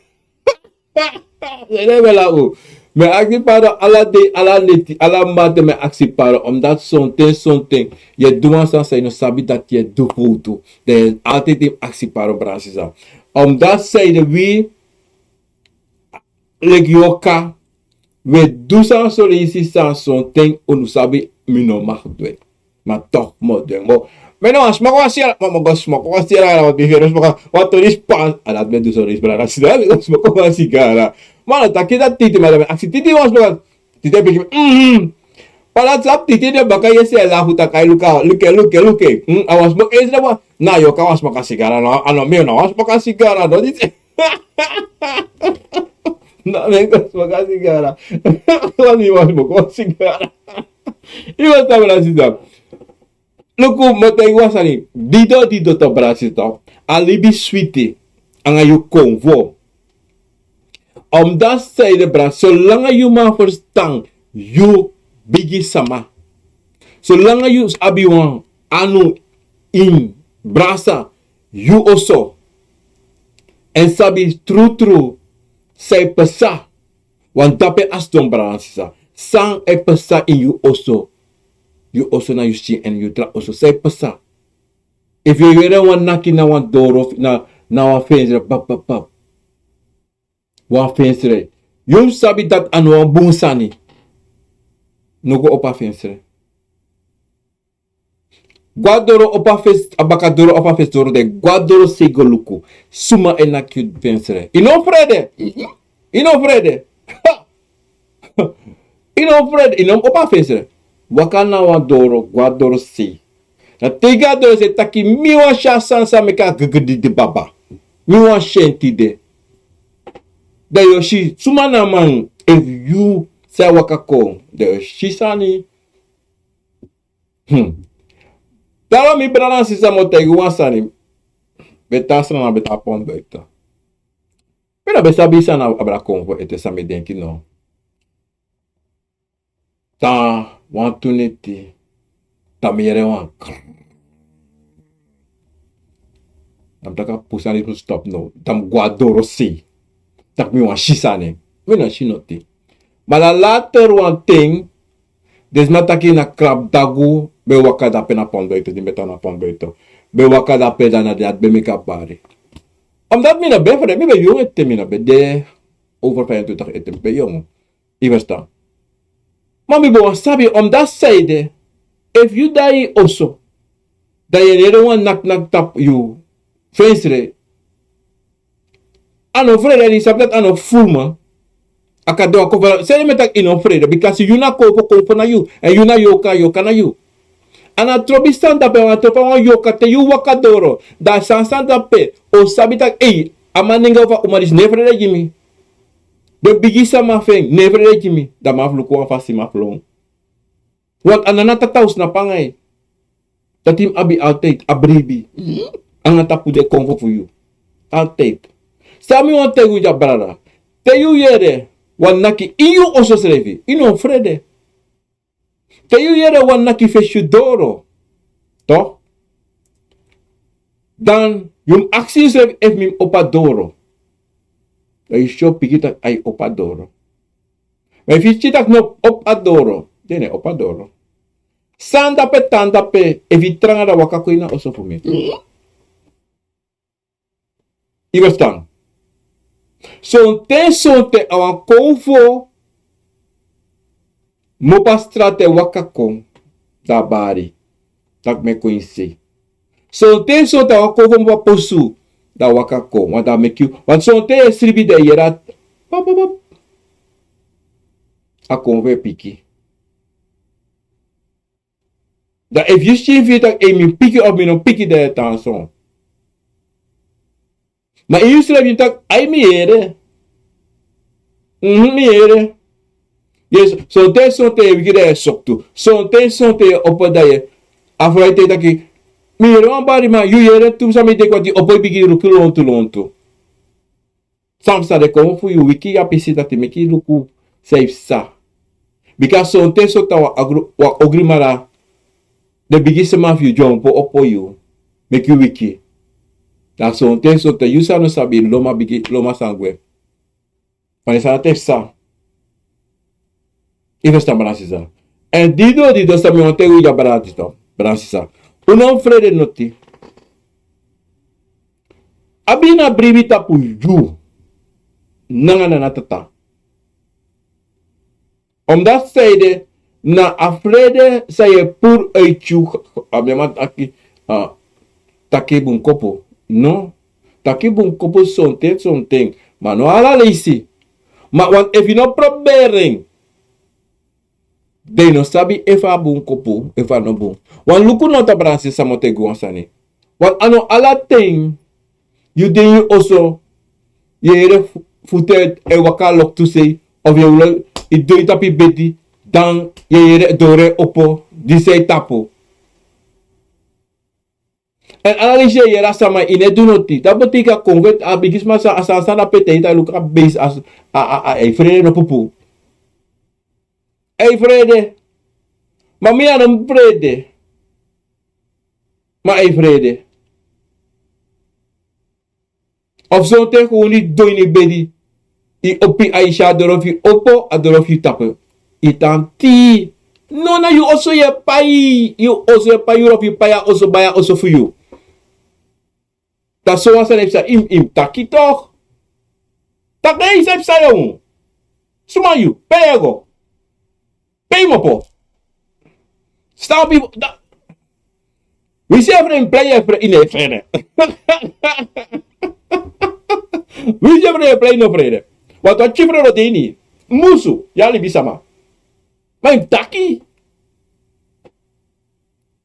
Sede mi e lagu. Mi e aksi pardon ala dei, ala neti, ala mamanten mi e aksi pardon. Omdati sonten, sonten yu e du wan sani san yu no sabi dati yu e du fowtu. Dan yu e altijd mus aksi pardon, brada sisa. Omdati san ede, wi leki yorka, wi e du sani son leisi san sonten unu sabi mi no mag du en. Ma toch, mi o du en go. Mi no wani smoko wan sigara, ma mi o go smoko wan sigara, want mi feri smoko wan tori span. A dati mi e du so, leisi brada sisa, mi go smoko wan sigara. Ma a no taki dati Titi, ma dan mi aksi Titi wan smoko. Titi e piki mi, mhm. Ma dati sabi Titi de baka yesi e lafu taki ai luku, luku, luku, luku. Hmm, a wani smoko, esi de wan, na yoka wani smoko a sigara, no, a no, mi no wani smoko a sigara, no, disi. No, mi e go smoko a sigara. Wan mi wani smoko a sigara. Yu wani sabi na sisa. Luku, mi o taigi wan sani. Dido, dido to, brada sisa. A libi switi. Anga yu konfo. Omdat zij de brada, solanga yu man verstan, yu bigi sama. Solanga yu abi wan anu ini brasa, yu oso. Èn sabi trutru san e pasa. Want dape a sidon, brada sisa. San e pasa ini yu oso. Yu oso na yu skin èn yu tra oso. San e pasa. Efu yu yere wan naki na wan doro, na, na wan fensre, pap, pap, pap. Wan fensre. Yu mus sabi dati a no wan bun sani. No go opo a fensre. Go a doro, opo a fensre, a baka doro, opo a fensre doro de. Go a doro sei go luku. Suma e naki yu fensre. Yu no frede. Yu no frede. Ha! Yu no frede, yu no mus opo a fensre. Waka na wan doro, go a doro sei. Dan te yu go a doro sei taki mi wani si a sani san meki a gigididi baba. Mi wani si en tide. Dan yu o si, suma na a man, efu yu sa waka kon. Dan yu o si sani. Hmm. Daarom mi brada nanga sisa, mi o taigi wan sani. Ben tan Sranan, ben tan Pont Buiten. Mi no ben sabi san na abra konfo ete, san mi denki no. Tan wantu neti, dan mi yere wan krrr. Dan mi taki a puru sani mus stop now. Dan mi go a doro sei. Taki mi wani si sani. Mi no si noti. Ma dan later wan ten, den sma taki na Krabdagu ben waka dape na Pont Buiten, di mi ben tan na Pont Buiten. Ben waka dape, dan na dati ben meki a bari. Omdat mi no ben frede, mi ben yongu ete, mi no ben de over vijfentwintig ete, mi ben yongu. Yu ferstan? Ma mi ben wani sabi, omdat zij de, efu yu de a yu oso, dan yu e yere wan naknak tapu yu fensre. A no frede, yu sabi dati a no furu man. A kan de wan konfo. San yu e taki yu no frede, bikasi yu na konfo, konfo na yu. Èn yu na yoka, yoka na yu. A na trobi sani dape, a na trobi wan yoka te yu waka doro. Dan san sani dape, o sabi taki, ei, a manenge of a uma disi no e frede gi mi. Den bigi sama fu en no e frede gi mi. Dan mi abi fu luku wan fasi, mi abi fu lon. Want a na a tata, un snapu anga en. Dati yu mus abi altijd, a bribi. Anga tapu den konfo fu yu. Altijd. San mi wani taigi yu dya, brada. Te yu yere wan naki ini yu oso srefi, yu no frede. Te yu yere wan naki fesi yu doro, toch? Dan yu mus aksi yusrefi efu mi mus opo a doro. Dan yu si o piki taki a e opo a doro. Ma efu yu si taki no opo a doro, den no e opo a doro. San dape, tan dape, efu yu tranga dan waka kon ini a oso fu mi. Yu ferstan? Sonten, sonten a wan konfo, mi opo a strati e waka kon, dan a bari, taki mi e kon ini sei. Sonten, sonten a wan konfo, mi opo a posu, dan a waka kon, want dan a meki yu, want sonten yu e sribi dan yu e yere a, pap, pap, pap. A konfo e piki. Dan efu yu si fu yu taki, ei, mi piki of mi no piki, dan yu e tan so. Ma yu srefi taki, ai, mi yere. Mhm, mi yere. Yes, sonten, sonten yu e wiki dan yu e soktu. Sonten, sonten yu e opo dan yu e, a furu e taki, mi yere wan bari, ma yu yere tu san mi denki, want yu opo, yu bigin luku lontu lontu. San psa? Den konfo fu yu wiki yu a pisi, dati meki yu luku san yu psa. Bika sonten, sonten a wan agru-, wan ogri mara, den bigi sama fu yu dyompo opo yu, meki yu wiki. Dan sonten, sonten yu san no sabi, lon man bigi, lon man san gwe. Fa den sani dati e psa. Yu ferstan, brada sisa? Èn dido, dido, san mi wani taigi yu dya, brada sisa, brada sisa. Un no mus frede noti. Abi na bribi tapu yu nanga na a tata. Omdat zij de, Na a frede san yu e puru uiti yu. A ben man taki, ah, taki bunkopu. No. Taki bunkopu sonten sonten. Ma no ala leisi. Ma wan efu yu no proberi en, den yu no sabi efu a bunkopu efu a no bun. Wan luku no tapu brasi sama o teki wan sani. Wan a no ala ten yu de ini yu oso, yu e yere fu- futu e waka loktu sei, of yu e wolo, yu doi tapu yu bedi, dan yu e yere doro e opo, disi e tapu. Èn ala leisi yu e yere a sama, yu no e du noti. Dati betekent a kon weti a bigisma san a sani san na pete yu ta luku a beisi a, a, a, a, a e frede no pupu. A e frede. Ma mi a no mus frede. Ma a e frede. Of sonten kon unu doi ini bedi. Yu opo yu aisi a doro fu yu opo, a doro fu yu tapu. Yu tan tii. No, na yu oso yu e pai. Yu oso yu e pai, yu oso yu e pai, a oso bai a oso fu yu. Dan so wan sani e psa, yu mus taki tok. Taki, ei, san e psa, yu. Suma yu, pe yu e go? Pe yu mus opo? Stop yu, da- Winsi yu e frede, yu plei, yu e frede, yu no e frede. Winsi yu e frede, yu plei, yu no e frede. Wantu a tyari frede o de ini yu. Musu, yu a libisama. Ma yu mus taki.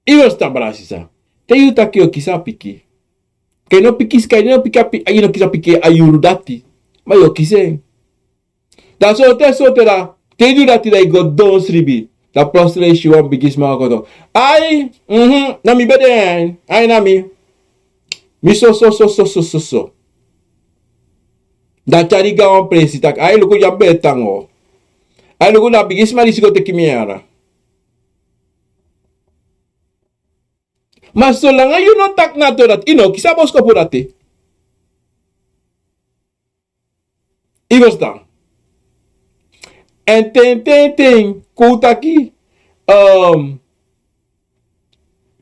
Yu e ferstan, brada, sisa. Te yu taki yu o kisi a pikin. Kan yu no piki, kan yu no piki a pi- yu no kisi a pikin a yuru dati. Ma yu o kisi en. Dan so te, so te da, te yu du dati, dan yu go don sribi. Dan plotseling yu si wan bigisma kon. Ai, mhm, na mi ben de, ai, ai, na mi. Mi so, so, so, so, so, so, so. Dan a tyari yu go a wan presi taki, ai, luku, yu abi bun tangi. Ai, luku, na a bigisma disi go teki mi yara. Ma solanga yu no taki na tori dati, yu no kisi a boskopu dati. Yu e ferstan? Èn ten, ten, ten, kon un taki, ehm,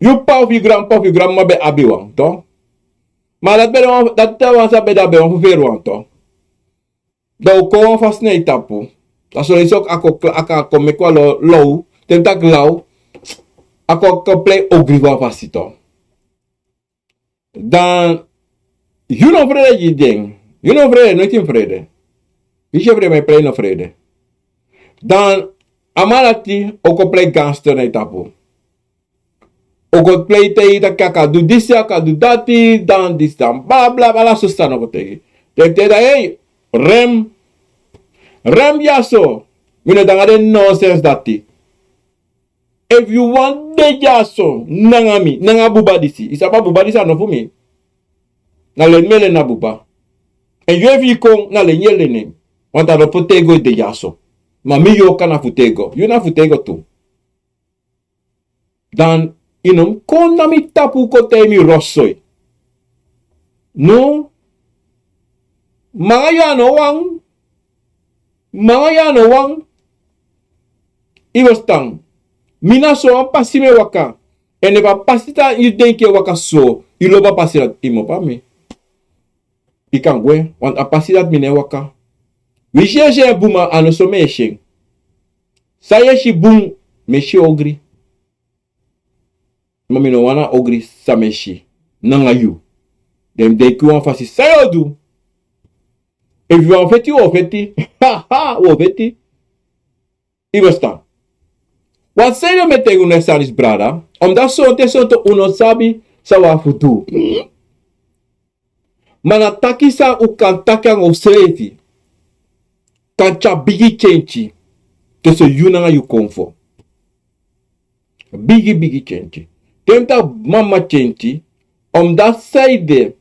yu p'pa of yu granp'pa of yu granmama ben abi wan, to. Ma dati ben de wan, dati wan san ben de abi wan ferferi wan, to. Dan un kon wan fasi na yu tapu. Dan son leisi a kon kla-, a kon meki wan lo-, low, te mi taki low, a kon, kon plei ogri wan fasi, to. Dan yu no frede gi den. Yu no frede, noiti yu mus frede. Winsi yu e frede, ma yu plei no frede. Dan a man dati o kon plei gangster na yu tapu. O kon plei taigi yu taki a kan du disi, a kan du dati, dan disi, dan bla, bla, bla, ala so sani o kon taigi. Te, te dan, ei, rem. Rem dyaso. Mi no de nanga den nonsens dati. Efu yu wani de dyaso nanga mi, nanga buba disi. Yu sabi a buba disi a no fu mi. Na leni mi e leni a buba. Èn yu efu yu kon, na leni yu e leni en. Want a no fu tego yu de dyaso. Ma mi, yu o kan na fu tego. Yu na fu tego tu. Dan yu no mus kon na mi tapu kon taigi mi rosoi. No. Manga yu a no wan. Manga yu a no wan. Yu e ferstan? Mi na so wan pasi mi e waka. Èn efu a pasi san yu denki e waka so, yu lobi a pasi dati, yu mus opo a mi. Yu kan gwe, want a pasi dati mi no e waka. Winsi yu e si en bun, ma a no so mi e si en. San yu e si bun, mi e si ogri. Ma mi no wani a ogri san mi e si nanga yu. Den mi denki wan fasi san yu o du. Efu yu wani feti, wi o feti. Ha, ha, wi o feti. Yu e ferstan? Wan sani mi e taigi unu, sani disi, brada. Omdat sonten, sonten un no sabi san un abi fu du. Ma na taki san un kan taki nanga unsrefi kan tyari bigi kenki tusun yu nanga yu konfo. Bigi, bigi kenki. Te mi taki mama kenki, omdat san ede,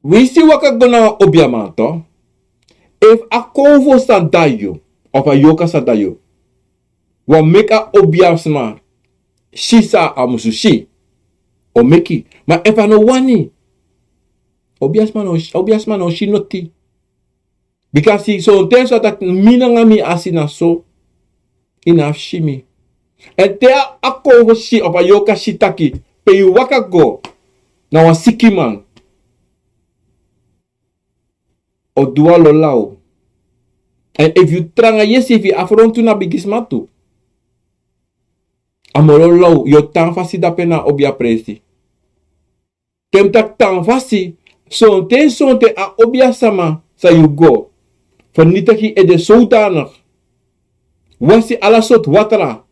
winsi yu waka go na wan obiaman, to, efu a konfo san de na yu, of a yorka san de na yu, wani meki a obiasma si san a musu si, o meki. Ma efu a no wani, obiasma no, obiasma no si noti. Bika si, sonten so taki mi nanga mi asi na so, yu no abi fu si mi. Èn te a, a konfo si, of a yorka si taki pe yu waka go na wan sikiman, o du wan lo law. Èn efu yu tranga yesi, efu yu afrontu na bigisma tu, a moro law yu o tan fasi dape na a obiapresi. Te mi taki tan fasi, sonten sonten a obiasma san yu go fernitigi ede sodanig, wasi ala sortu watra,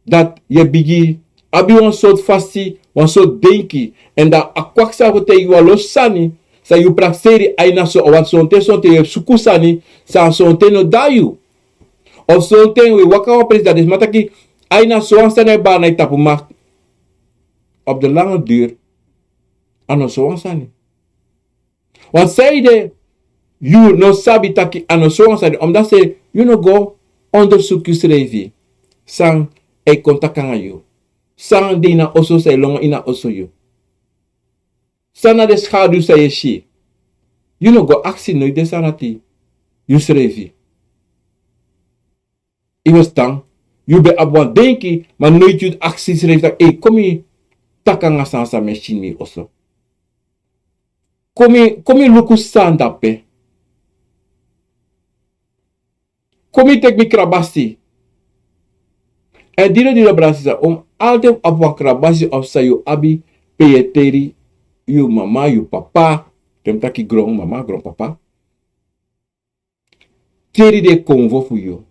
dati yu e bigin abi wan sortu fasi, wan sortu denki. Èn dan a kwaksa fu taigi wan losi sani san yu prakseri a ini a so, want sonten sonten yu e suku sani san sonten no de na yu. Of sonten wi e waka wan presi, dan den sma taki a ini a so wan sani e bari na yu tapu, ma op de lange duur a no so wan sani. Want sanede yu no sabi taki a no so wan sani, omdat se yu no go ondersuku yusrefi san e kon taki nanga yu, san de ini a oso, san e lon ini a oso yu, san na den skadu san yu e si. Yu no go aksi noiti den sani dati yusrefi. Yu e ferstan? Yu ben abi wan denki, ma noiti yu aksi yusrefi taki: Ei, kon mi taki nanga san san mi e si ini mi oso. Kon mi, kon mi luku san de dape. Kon mi teki mi krabasi. Èn diri diri, brada sisa, un mus altijd abi wan krabasi of san yu abi pe yu e teri yu mama, yu papa. Te mi taki gronmama, gronpapa, teri den konfo fu yu.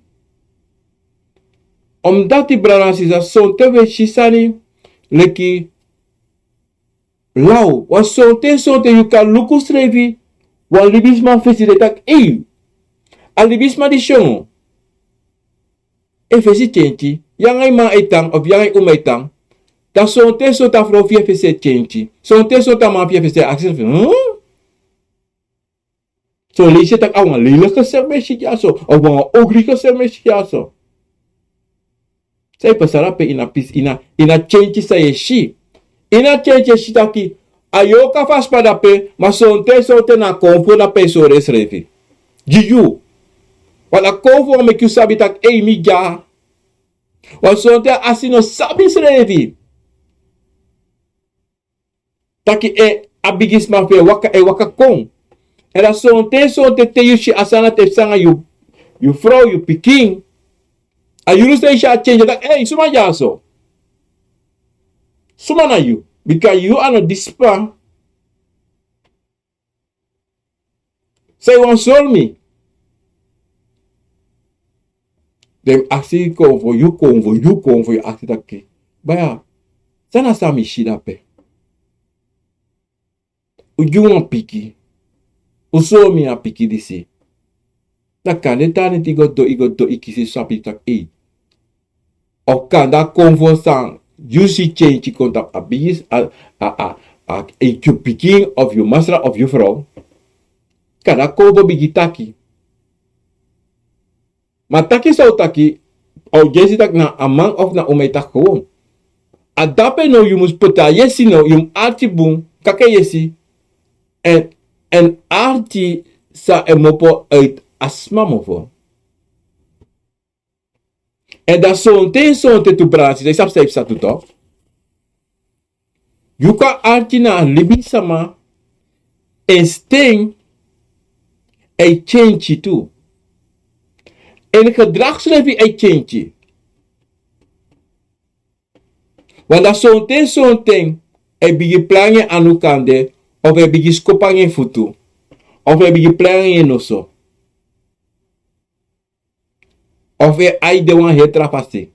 Omdati, brada sisa, sonten wi e si sani leki law. Wan sonten sonten yu kan luku yusrefi wan libisma fesi, den taki: Ei, a libisma disi, yu, en fesi kenki. Yu nanga yu man e tan of yu nanga yu uma e tan. Dan sonten sonten a frow fu yu e fesi e kenki. Sonten sonten a man fu yu e fesi e aksi: Hmm? Son leisi e taki: A wan leliki gezicht mi e si dyaso, a wan ogri gezicht mi e si dyaso. San e pasa dape? Ini a pisi, ini a, ini a kenki san yu e si. Ini a kenki yu e si taki a yorka fu a sma dape, ma sonten sonten na a konfo dape e sori ensrefi gi yu. Want a konfo wani meki yu sabi taki: Ei, mi dya. Want sonten a asi no sabi ensrefi taki e, a bigisma fu en e waka, e waka kon. Èn dan sonten sonten te yu si a sani dati e psa nanga yu, yu frow, yu pikin, a yuru san yu si a kenki, a taki: Ei, suma dyaso? Suma na yu? Bika yu a no disi p'pa. San yu wani sori mi? Den aksi konfo, yu konfo, yu konfo, yu aksi taki: Baya, san na san mi si dape? Un gi mi wan piki, un sori mi a piki disi. Dan kande te a neti go doro, i go doro, i kisi sabi taki: Ei, of kande a konfo san yu si kenki kon tapu a bigi, a, a, a, a, yu pikin of yu masra of yu frow. Kande a konfo bigin taki. Ma taki san un taki, a o dyesi taki na a man of na uma e taki gewoon. A dape now yu mus poti a yesi now, yu mus arki bun, kaka yesi. Èn, èn arki san e kmopo uit a sma mofo. Èn dan sonten sonten tu, brada sisa, i sabi san e psa tu, toch? Yu kan arki na a libisma, en sten e kenki tu. En gedrag srefi e kenki. Want dan sonten sonten e bigin plei nanga en anu kande, of e bigin skopu nanga en futu, of e bigin plei nanga en noso. Of e ai de wan heri tra fasi.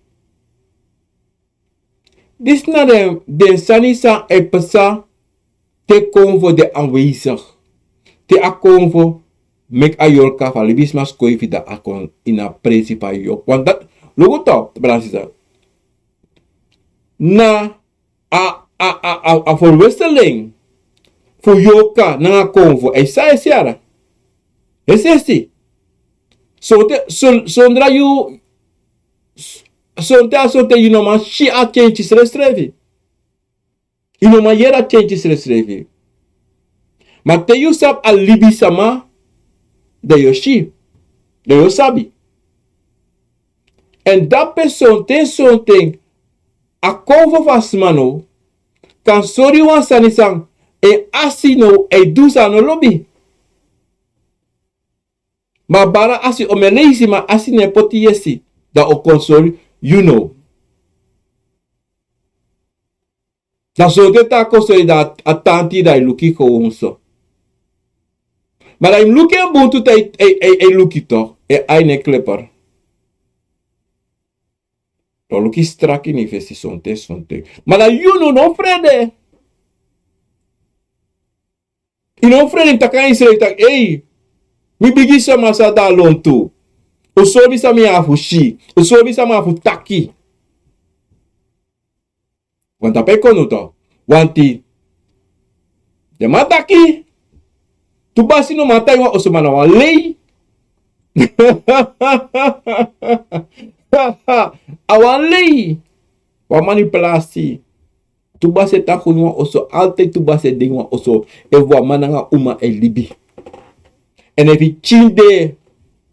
Disi na den, den sani san e psa te konfo de aanwezig. Te a konfo meki a yorka fu a libisma skoifi, dan a kon ini a presi fu a yorka. Want dati, luku toch, brada sisa. Na a, a, a, a, a verwisseling fu yorka nanga konfo, e san e si yara. E si, e si. Sonten, son-, sondra yu, s-, sonten a sonten yu no man si a kenki srefsrefi. Yu no man yere a kenki srefsrefi. Ma te yu sabi a libisma, dan yu o si, dan yu o sabi. Èn dape sonten sonten a konfo fu a sma now kan sori wan sani san en asi now e du san a no lobi. Ma a bara asi o mi e leisi, ma asi no e poti yesi. Dan o kon sori yu no. Dan sonten te a kon sori, dan a tanti dan e luki gewoon so. Ma dan yu mus luki en bun tu te e, e, e, e luki toch. En ai no e kleper. Dan luki strak ini fesi sonten, sonten. Ma dan yu no, no frede. Yu no frede, yu taki na yusrefi taki, ei, mi bigi sama sa de na lontu. Un sori mi san mi abi fu si. Un sori mi san mi abi fu taki. Wan tapu e kon nu toch. Wanti den man taki, tu basi no man tan ini wan oso, ma na wan lei. A wan lei. Wan manipulasi. Tu basi e tan ini wan oso, altijd tu basi e de ini wan oso, efu wan man nanga uma e libi. En efu yu pikin de,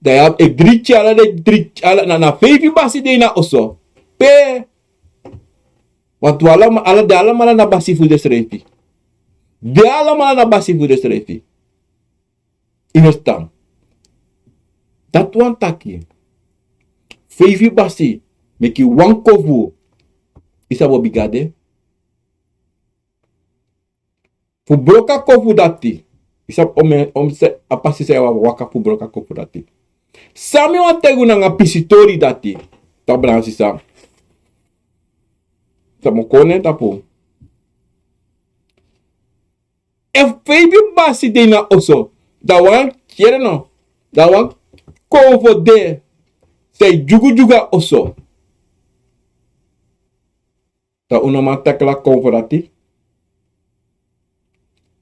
dan yu abi e dri pikin, ala den dri, ala, na, na feifi basi de ini a oso. Pe, want wi ala, ala, den alamala na basi fu densrefi. Den alamala na basi fu densrefi. Yu ferstan? Dati wani taki, feifi basi meki wan kofu. Yu sabi o bigi a de? Fu broko a kofu dati. Yu sabi omeni, omeni a pasi san yu e waka fu broko a kofu dati. San mi wani taigi unu nanga pisitori dati. Tabransi san. San mi o kon na en tapu. Efu feifi basi de ini a oso, dan wan, yere no, dan wan kofu de, san e dyugudyugu a oso. Dan un no man takla kofu dati.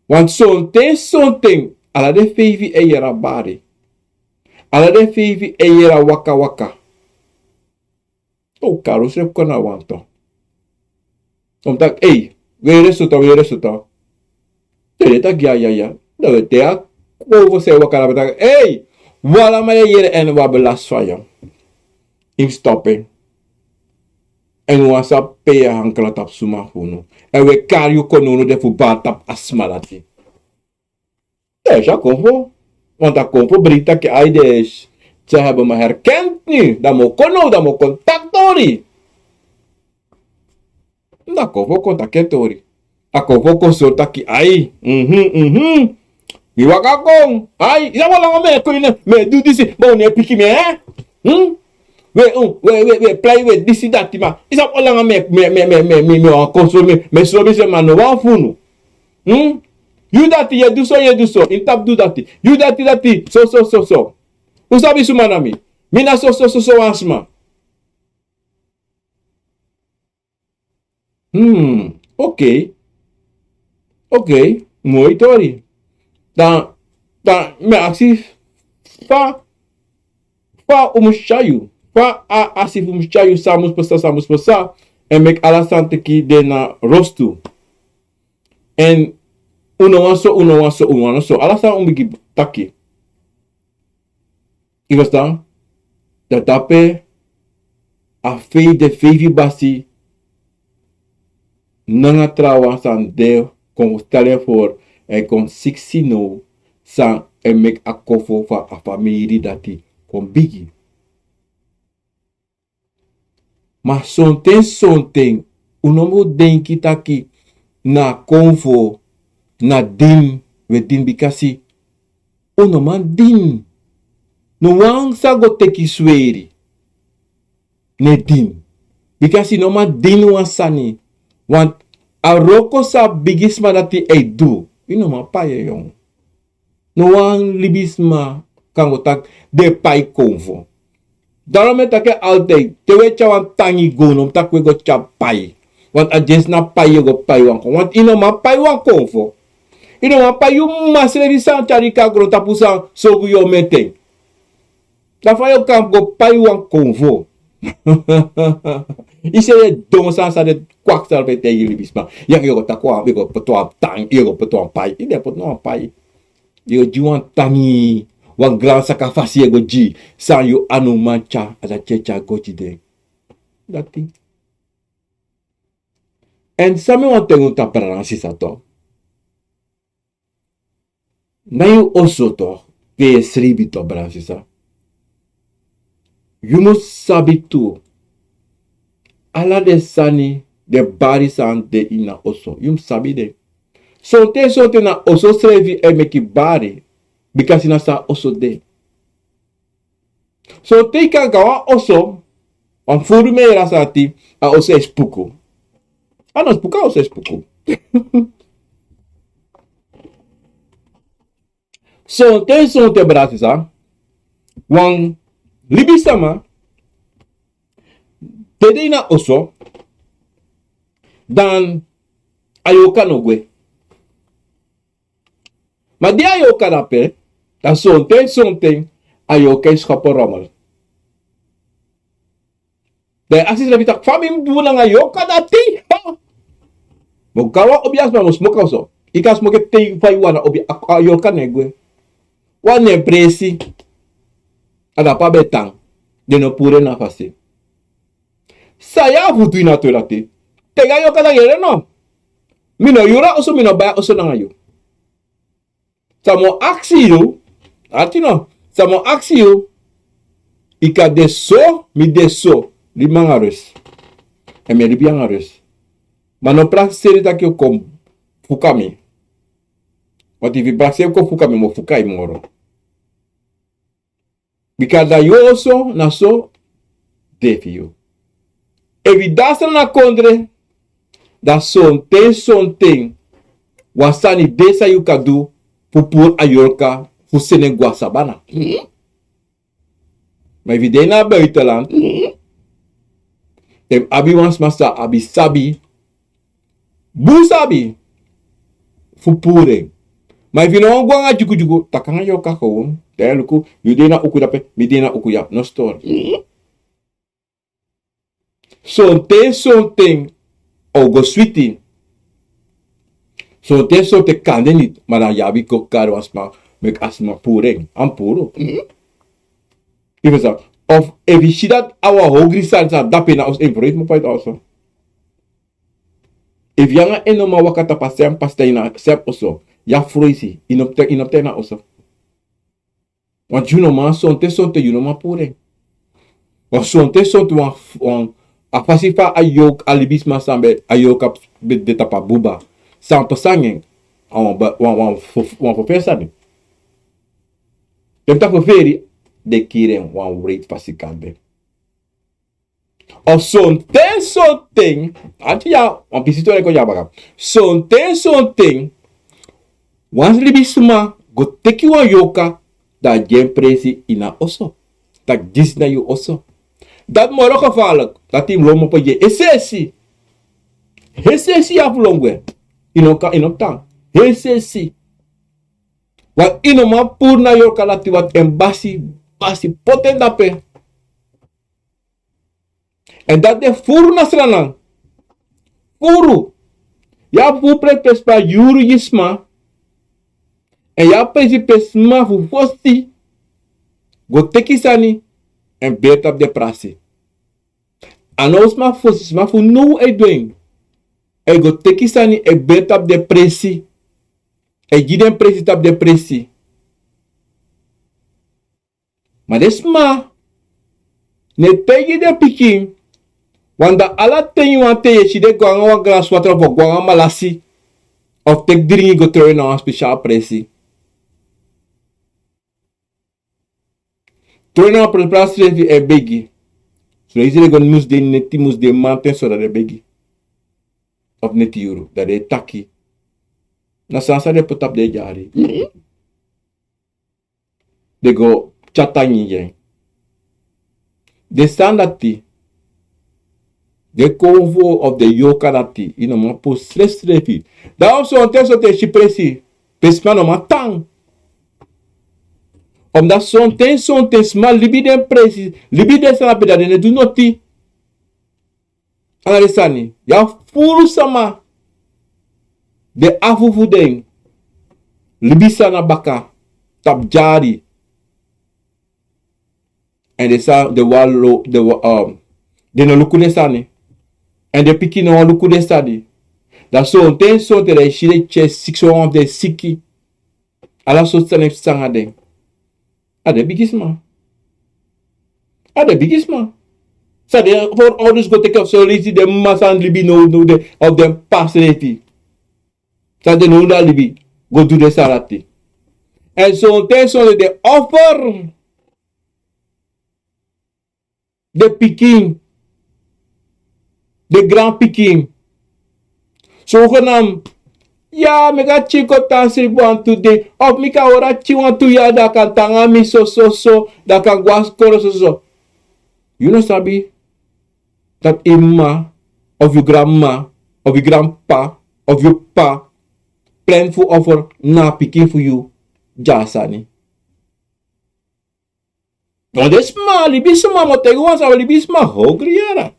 Want sonten, sonten, ala den feifi e yere a bari. Ala den feifi e yere a waka waka. O kari unsrefi kon na wan tu. Un taki, ei, weri sutu, weri sutu. Te den taki ya, ya, ya. Dan wi e teki a kofu san e waka na, wi e taki, ei, wi alamala e yere en wi abi lasi fu yu. Yu mus stop en. En wan sa pei a hankra tapu suma fu unu. En wi e kari yu kon na unu de fu bari tapu a sma dati. Dati a konfo. Want a konfo bari taki ai, dus ze hebben me herkend nu. Dan mi o kon now, dan mi o kon taki tori. Dan a konfo kon taki en tori. A konfo kon sori taki ai. Mhm, mhm. Mi waka kon. Ai, yu sabi langa mi e kon ini, mi e du disi, ma un no e piki mi, hè? Hmm? We, un, we, we, we play we disi dati, ma yu sabi langa mi e, mi e, mi e, mi e, mi e, mi e wani kon sori, mi e, mi e sori mi se, ma no wan fu unu. Hmm? Yu dati, yu e du so, yu e du so, yu no tapu du dati. Yu dati, dati, so, so, so, so. Un sabi suma na mi? Mi na so, so, so, so wan sma. Hmm, oké. Oké, moi tori. Dan, dan mi e aksi fa, fa un mus tyari yu. Fa a, a si fu mus tyari yu, san mus pasa, san mus pasa. En meki ala sani teki de na rostu. En un no wani so, un no wani so, un no wani so. Ala sani un bigin taki. Yu ferstan? Dan dape a fei, den feifi basi nanga trawan san de kon stel en voor, en kon siksi now san e meki a konfo fu a famiri dati kon bigi. Ma sonten, sonten, un no mus denki taki na konfo, na din, we din, bikasi un no man din. No wan sa go teki sweri, no e din. Bikasi no man din wan sani. Want a wroko san a bigisma dati e du, yu no man pai en, yongu. No wan libisma kan go taki den e pai konfo. Daarom mi e taki altijd, te wi e tyari wan tangi go, no mus taki wi e go tyari pai. Want a dyesi na pai yu e go pai wan konfo. Want yu no man pai wan konfo. Yu no man pai yu mama srefi san tyari kon na grontapu san sorgu yu o mete. Dan fa yu o kan go pai wan konfo? Yu si den don sani san den kwakzalver e taigi libisma. Yu e go taki wan, yu e go poti wan tangi, yu e go poti wan pai. Yu no e poti no wan pai. Yu o gi wan tangi, wan gran saka fasi yu e go gi. San yu anu man tyari, a dati yu e tyari go gi den. Dati. En san mi wani taigi unu, brada nanga sisa, toch. Na yu oso, toch. Te yu e sribi tu, brada, sisa. Yu mus sabi tu. Ala den sani, den bari san de ini a oso, yu mus sabi den. Sonten, sonten na oso srefi e meki bari. Bika si na so a oso de. Sonten yu kan go na wan oso, wan furu mera sani, a oso e spuku. A no spuku, a oso e spuku. Sonten, sonten, brada, sisa, wan libisama dede ini a oso, dan a yorka no gwe. Ma di a yorka de ape, dan sonten, sonten a yorka e skopu rommel. Dan yu e aksi yusrefi taki: fa mi mus du nanga a yorka dati? Ha! Mi o go na wan obiasma, mi o smoki en so. Yu kan smoki en te fa yu wani, a obi, a, a yorka no e gwe. Wan nen presi. A dape a ben tan. Den no puru en na fasi. San yu abi fu du ini a tori dati? Taigi a yorka taki: yere no. Mi no yuru a oso, mi no bai a oso nanga yu. San mi o aksi yu, arki no, san mi o aksi yu, yu kan de so, mi de so, libi mi nanga rus. Èn mi e libi yu nanga rus. Ma no prakseri taki yu o kon fuka mi. Want efu yu prakseri kon fuka mi, mi o fuka yu moro. Bika da yu oso na so de fu yu. Efu yu de a Sranan kondre, dan sonten, sonten wan sani de san yu kan du fu puru a yorka fu seni en go na sabana. Ma efu yu de na buitenland, dan yu abi wan sma san abi sabi, bun sabi fu puru en. Ma efu yu no wani go nanga dyugudyugu, taki nanga yorka kon. Dan yu e luku, yu de na uku dape, mi de na uku ya, no stori. Sonten, sonten a o go switi. Sonten, sonten kande niti, ma dan yu abi go kari wan sma, meki a sma puru en, a mus puru. Yu ferstan? Of efu yu si dati a wan ogri sani san de ape na oso, en froisi mus puru a oso. Efu yu nanga en no man waka tapu a sem pasta ini a sem oso, yu abi froisi, yu no mus tan, yu no mus tan ini a oso. Want yu no man, sonten, sonten yu no man puru en. Want sonten, sonten wan, wan, a fasi fa a yorka, a libisma san ben, a yorka ben de tapu a buba, san pasa nanga en, a wan ba, wan, wan fu, wan fu fesa den. Den mus taki fu feri, den kiri en wan wreiti fasi kande. Of sonten, sonten, anti ya, wan pisi tori e kon dya baka. Sonten, sonten, wan libisma go teki wan yorka, dan a gi en presi ini a oso. Taki disi na yu oso. Dati moro gevaarlijk, dati yu mus lon mopo gi en. Es'esi. Es'esi yu abi fu lon gwe. Yu no kan, yu no mus tan. Es'esi. Want yu no man puru na yorka dati, want en basi, basi poti en dape. Èn dati de furu na Sranan. Furu. Yu abi furu presi pe sma yuru gi sma. Èn yu abi presi pe sma fu fosi go teki sani èn beri tapu den prasi. A no sma fosi, sma fu now e du en. E go teki sani e beri tapu den presi. E gi den presi tapu den presi. Ma den sma no e taigi den pikin. Want ala ten yu wani, te yu e si den go nanga wan glas watra of go nanga malasi, of teki dringi go tron na wan spesial presi. Tron na wan presi, presi srefi e begi. So yu si den go neti, mus de neti, mus de mamanten so, dan den begi. Of neti yuru, dan den e taki. Na san san den poti tapu den dyari. Den go tyari tangi gi en. Den sani dati, den konfo of den yorka dati, yu no man puru srefsrefi. Dan sonten, sonten yu si presi pe sma no man tan. Omdat sonten, sonten sma libi den presi, libi den sani ape, dan den no e du noti. Anga den sani, yu abi furu sama, den afu fu den libi sani na baka, tapu dyari. Èn den sa, den wan lo, den wan, um, den no luku den sani. Èn den pikin no wani luku den sani. Dan sonten, sonten dan yu si den tyari siki, son wan fu den siki. Ala sortu sani e psa anga den. A de bigisma. A de bigisma. San den voorouders go teki, of so leisi den mama san libi now, now de, of den p'pa srefi. San den now na libi go du den sani dati. Èn sonten sonten den offer den pikin, den granpikin. Sogenaamd, ya, mi kan tyari kon tan sribi wantu dei, of mi kan hori a tyari wantu yari, dan a kan tan nanga mi so, so, so, dan a kan go na skoro so, so. Yu no sabi dati yu mama, of yu granmama, of yu granp'pa, of yu p'pa plan fu offer na a pikin fu yu gi a sani. Want den sma, libisma, mi o taigi wan sani, libisma hongri yara.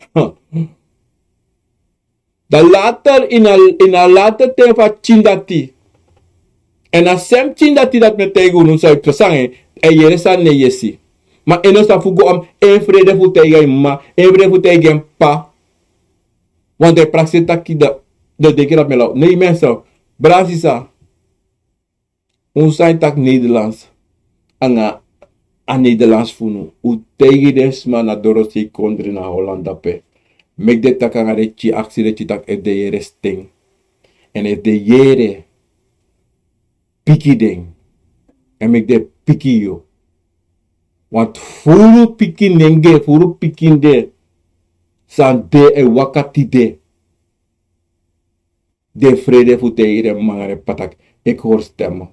Dan later, ini a, ini a later ten fu a pikin dati. Èn a sem pikin dati, dati mi e taigi unu, san yu psa nanga en, a e yere sani na en yesi. Ma en no sabi fu go, èn en frede fu taigi en mama, en frede fu taigi en p'pa. Want a e prakseri taki dan, dan den denki dati mi e law. Nee, mensen. Brada, sisa. Un san e taki Nederlands, nanga a Nederlands fu unu, un taigi den sma na dorosei kondre na Holland dape. Meki den taki nanga den pikin, aksi den pikin taki efu den yere sten. Èn efu den yere, piki den. Èn meki den piki yu. Want furu pikin nenge, furu pikin de, san de e waka tide. Den frede fu taigi den mama nanga den p'pa taki, ik hoor stemmen.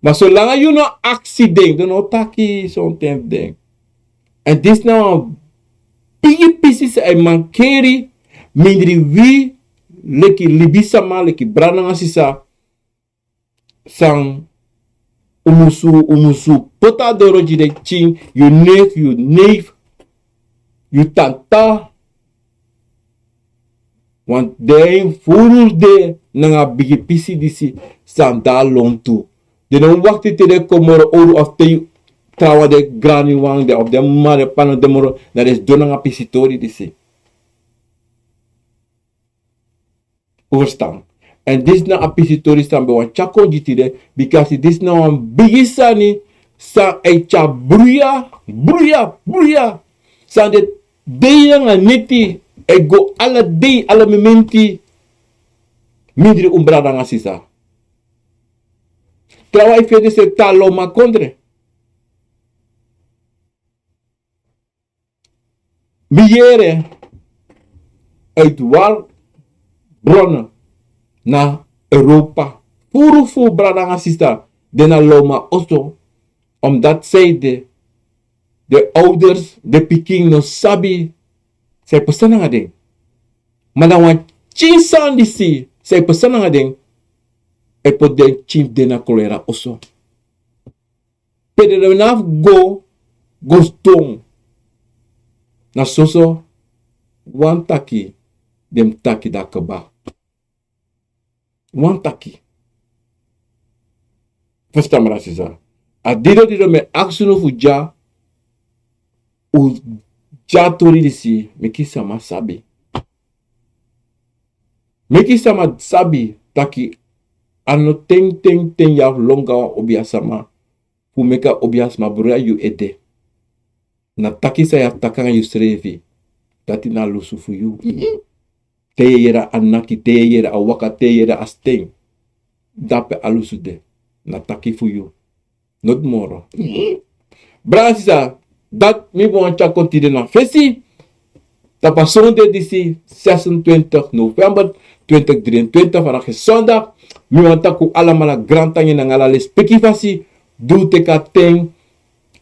Ma solanga yu no aksi den, den no taki sonten fu den. Èn disi na wan bigi pisi san e mankeri mindri wi leki libisma, leki brada nanga sisa. San un musu, un musu poti a doro gi den pikin, yu neef, yu neef, yu tanta. Want den furu de nanga bigi pisi disi san de na lontu. Den no mus wakti te den kon moro owru of te yu trawan den graniwan de of den mama, den p'pa no de moro, dan den sidon nanga pisi tori disi. Un ferstan? Èn disi na a pisi tori san mi ben wani tyari kon gi tide, bikasi disi na wan bigi sani san e tyari bruya, bruya, bruya. San de dei nanga neti, e go ala dei, ala momenti, mindri un brada nanga sisa. Trawan e feni se tan loma kondre. Mi yere uit waar bronnen na Europa. Furu fu brada nanga sisa de na loma oso, omdat zij de, de ouders, de pikin no sabi san e pasa nanga den. Ma na wan pikin sani disi san e pasa nanga den, e poti den pikin fu den na kolera oso. Pe den no abi fu go, go sidon. Na soso wan taki den mus taki, dan kaba. Wan taki. Ferstan, brada, sisa? A didon didon mi e aksi unu fu dya, un dya tori disi, meki sama sabi. Meki sama sabi taki a no ten, ten, ten yari fu lon go na wan obiasma fu meki a obiasma bruya yu ede. Na taki san yu abi taki nanga yusrefi, dati na a lusu fu yu. Te yu e yere a naki, te yu e yere a waka, te yu e yere a sten, dape a lusu de. Na taki fu yu. Noti moro. Brada, sisa, dati mi ben wani tyari kon tide na fesi. Tapu a sonde disi, zesentwintig november twintig drieëntwintig, vandaag is zondag. Mi wani taki un alamala grantangi nanga ala lespeki fasi di un teki a ten.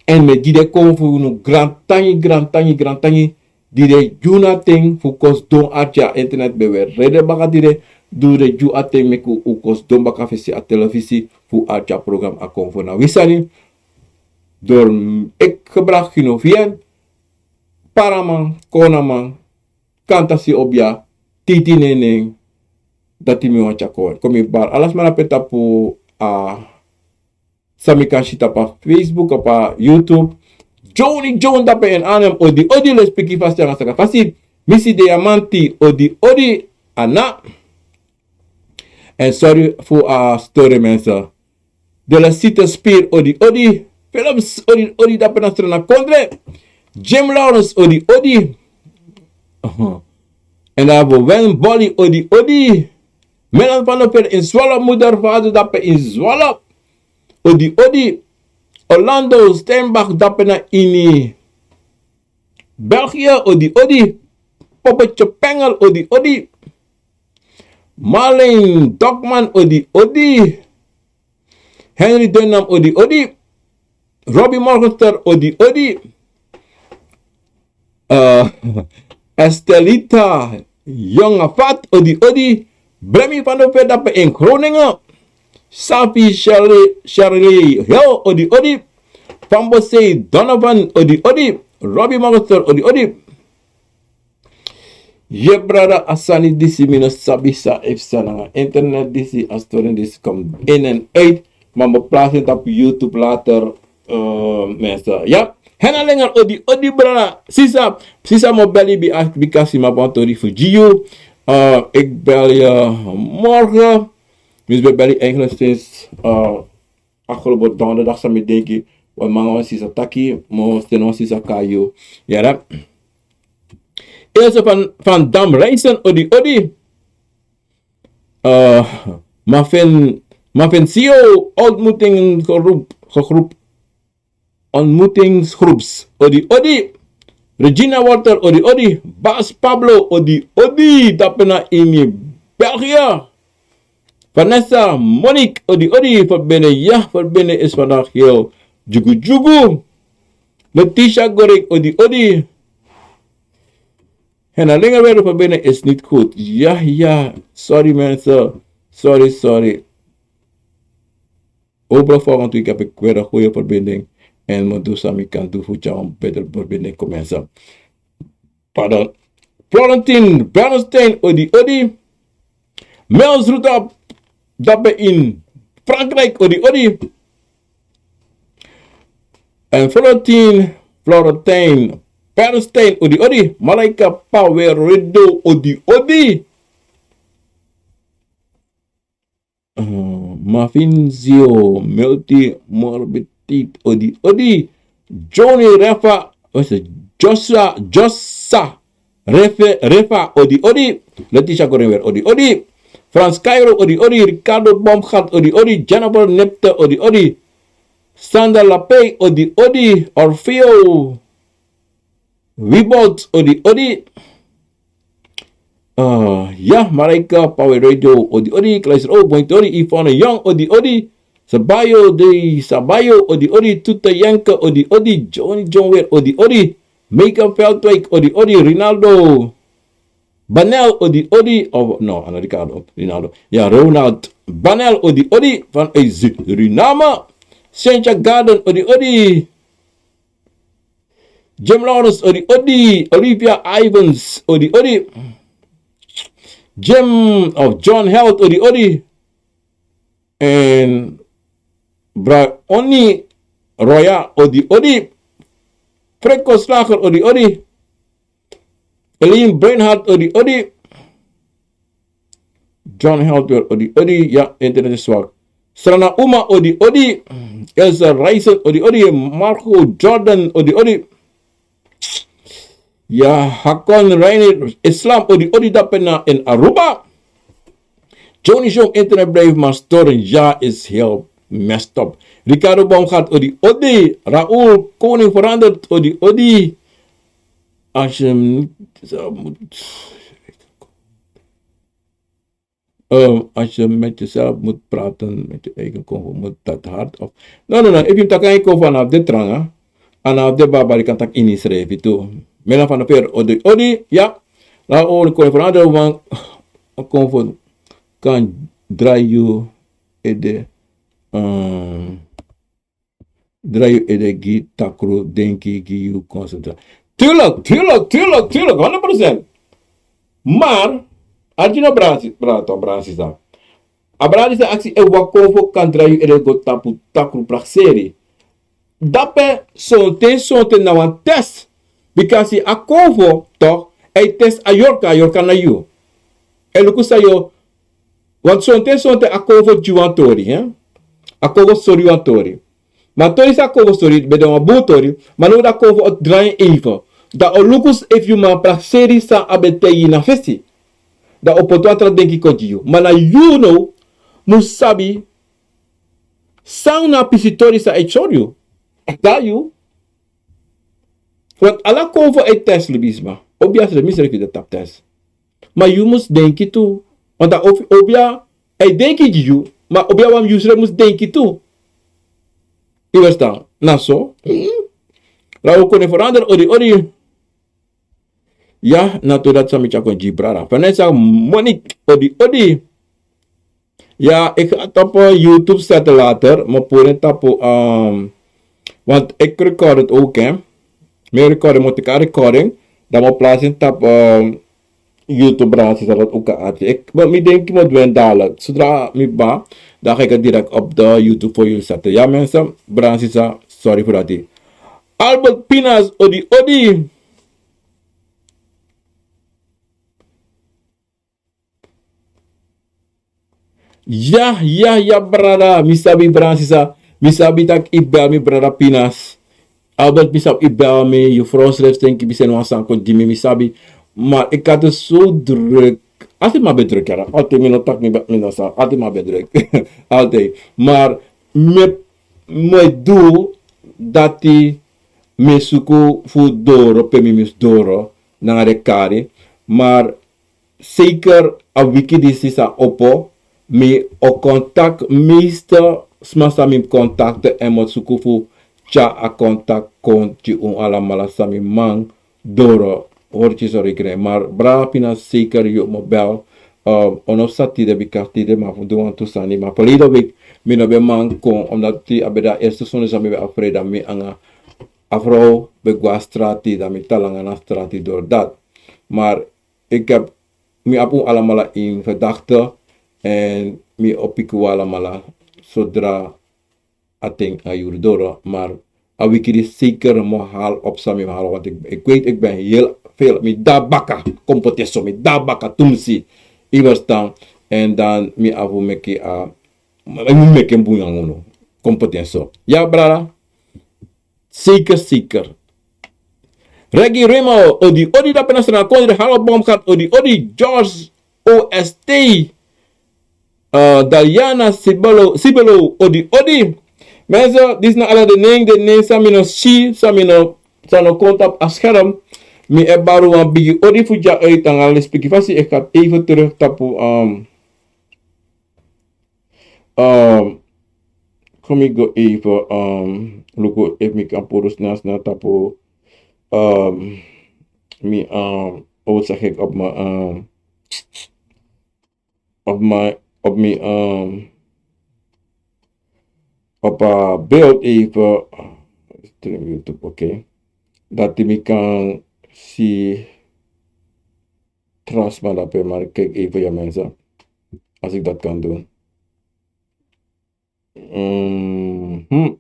Èn mi e gi den kon fu unu grantangi, grantangi, grantangi. Di den e gi unu a ten fu kon sidon arki a internet, ben un e rede baka tide. Di den e gi unu a ten meki un kon sidon baka fesi a telefisi fu arki a program A Konfo Na Wi Sani. Door Ekgebra Gino Vien, Paraman, Konaman, Kantasi Obia, Titi Nenen, dati mi wani tyari kon. Kon mi bari ala sma na pe tapu a san mi kan si tapu a Facebook, tapu a YouTube. Joni Jon dape en Arnhem, odi, odi, lespeki fasi nanga saka fasi. Misi Diamanti, odi, odi, Ana. Èn sorry fu a story, mensen. De la Cité Spier, odi, odi. Philips odi odi dape na Srana Kondre. Jim Lawrence odi odi. Èn dan fu Wen Boli odi odi. Melan van der Veer in Zwolle, moeder vader dape in Zwolle. Odi odi. Orlando Steinbach dape na ini België odi odi. Poppetje Pengel odi odi. Marlene Dokman odi odi. Henry Dunham odi odi. Robbie Morgenster odi odi. Eh, Estelita Jonge Fat odi odi. Bremi van der Veer dape in Groningen. Safi Shirley Shirley Hill odi odi. Fambose Donovan odi odi. Robbie Morgenster odi odi. Ye brada, a sani disi mi no sabi san efu san nanga internet disi, a storing disi kom in en uit. Ma mi plaatsen tapu YouTube later. Eh, mensen, ya. Hena lenger odi odi brada. Sisa, sisa mi o beli, bika si mi abi wan tori fu gi yu. Eh, ik bel je morgen. Mi ben beli eigenlijk sinds eh, afgelopen donderdag san mi denki. Wan man wan sisa taki, mi o seni wan sisa kon na yu. Yere. Ilse van, van Dam Reisen odi odi. Eh, Maven, Maven Sio, ontmoetingsgroep, groep. Ontmoetingsgroeps odi odi. Regina Walter odi odi. Bas Pablo odi odi. Dape na ini België. Vanessa Monique odi odi. Verbinding, ya, verbinding is vandaag heel jugu jugu. Letitia Gorik odi odi. En alleen weer de verbinding is niet goed. Ja, ja. Sorry mensen. Sorry, sorry. Hopelijk volgende week heb ik weer een goede verbinding. En mi o du san mi kan du fu tyari wan betere verbinding kon mensen. Pardon. Florentin Bernstein odi odi. Mels Rudolph dape in Frankrijk odi odi. En Florentin, Florentin Bernstein odi odi. Malaika Paweredo odi odi. Eh, Mavinzio Multimorbidit odi odi. Johnny Refa, wat is het? Jossa, Jossa Refe, Refa odi odi. Letitia Gorenwer odi odi. Frans Cairo odi odi. Ricardo Bomgat odi odi. Jennifer Nepte odi odi. Sander Lapey odi odi. Orfeo Wibold odi odi. Eh, ya, Marika Power Radio odi odi. Kleiser O, Bointori, Yvonne Young odi odi. Sabayo de Sabayo odi odi. Tuta Yanka odi odi. Johnny John Weer odi odi. Megan Veldwijk odi odi. Rinaldo Banel odi odi. Oh, no, a no Ricardo. Rinaldo. Ya, Ronald Banel odi odi. Van Suriname. Cynthia Garden odi odi. Jim Lawrence odi odi. Olivia Ivans odi odi. Jim of John Held odi odi. En Brioni Roya odi odi. Franco Slager odi odi. Eileen Bernhard odi odi. John Helper odi odi, ya, internet is zwak. Strana Uma odi odi. Elsa Reisen odi odi. Marco Jordan odi odi. Ya, Hakon Reiner Islam odi odi, dape na in Aruba. Johnny Jong, internet blijft maar storen. Ja, is heel messed up. Ricardo Baumgart odi odi. Raoul Koning veranderd odi odi. Als je niet zo moet, ehm, als je met jezelf moet praten, met je eigen convo, moet dat hard of... No, no, no. Efu yu taki kon vanaf de tranga, a na de baba di kan taki ini srefi tu. Mela van de Veer odi odi, ya. Na ori kon veranderen wan convo kan drai yu ede, ehm, drai yu ede gi takru denki gi yu concentra. Tuurlijk, tuurlijk, tuurlijk, tuurlijk, honderd procent. Maar, argino brasi, brato, brasi sa. A brasi sa aksi e wan convo kan drai yu ede go tapu takru prakseri. Dape sonten, sonten na wan test. Bikasi a convo, toch, e test a yorka, a yorka na yu. E luku san yu, want sonten, sonten a convo gi wan tori, hè? A convo sori wan tori. Ma tori san a kon fu sori ben de wan bun tori, ma now dan a kon fu o drai en even. Dan o luku efu yu man prakseri san a ben taigi yu na fesi. Dan o poti wan tra denki kon gi yu. Ma na yu now mus sabi san na a pisi tori san e tyari yu. A drai yu. Want ala kon fu e test libisma. Obia srefi mi srefi de tapu test. Ma yu mus denki tu. Want a obi, obia, a e denki gi yu. Ma obia wan yu srefi mus denki tu. Yu verstan? Na so. Dan wi kon e verander odi odi. Ya, na tu dati san mi tyari kon gi brada. Vanessa Monique, odi odi. Ya, ik ga het op eh, YouTube zetten later. Maar voor een tapu, ehm, want ik record het ook, hè. Mijn recording moet ik aan recording. Dan moet plaatsen tapu ehm, YouTube branches dat ook aan. Ik, maar ik denk je moet winnen dadelijk. Zodra mi ba, dan ga ik het direct op de YouTube voor jullie zetten. Ja, mensen, branches, sorry voor dat. Albert Pinas, odi odi. Ya, ya, ya, brada. Mi sabi, brada, sisa. Mi sabi tak' i bel mi, brada Pinas. Albert, mi sabi i bel mi. Yu frow srefi, tenki, mi seni wan sani kon gi mi, mi sabi. Maar ik had het zo druk. Altijd maar ben druk, ja. Altijd, mi no taki, mi ben, mi no sa. Altijd maar ben druk. Altijd. Maar mi, mi doel dati mi suku fu doro, pe mi mus doro, nanga den kari. Maar zeker a wiki disi sa opo, mi o contact meeste sma san mi contact èn mi o suku fu tyari a contact kon gi un alamala san mi man doro hori gi sorry gren. Maar brada Pinas zeker yu mu bel. Um, ono sa tide bika tide mi abi fu du wantu sani, maar verleden week mi no ben man kon, omdat a ben de eerste sonde san mi ben afraid dat mi nanga a vrouw ben go na strati, dat mi tan langa na strati door dat. Maar ik heb, mi abi un alamala in gedachte èn mi o piki un alamala zodra a ten a yuru doro. Maar a wiki disi zeker mi o hali op san mi hali op, want ik, ik weet, ik ben heel veel, mi de baka, kon poti en so, mi de baka tumsi, yu verstan. Èn dan mi abi fu meki a, mi mus meki en bun nanga unu, kon poti en so. Ya, brada. Zeker, zeker. Reggie Remo, odi odi, dape na Sranan Kondre, hallo Bomgat, odi odi, George O S T, eh, Daliana Sibelo, Sibelo, odi odi. Mensen, disi na ala den nen, den nen san mi no si, san mi no, san no kon tapu a scherm. Mi e bari wan bigi odi fu dya uit nanga lespeki fasi, ik ga even terug tapu, ehm, Ehm, kon mi go even, ehm, luku efu mi kan puru sna sna tapu, ehm, mi, ehm, o, sag ik, op mijn, ehm, op mijn, op mijn, ehm, op, eh, beeld even, stream YouTube, oké. Dat mi kan si transma dape, maar ik kijk even, ja, mensen, als ik dat kan doen. Mhm.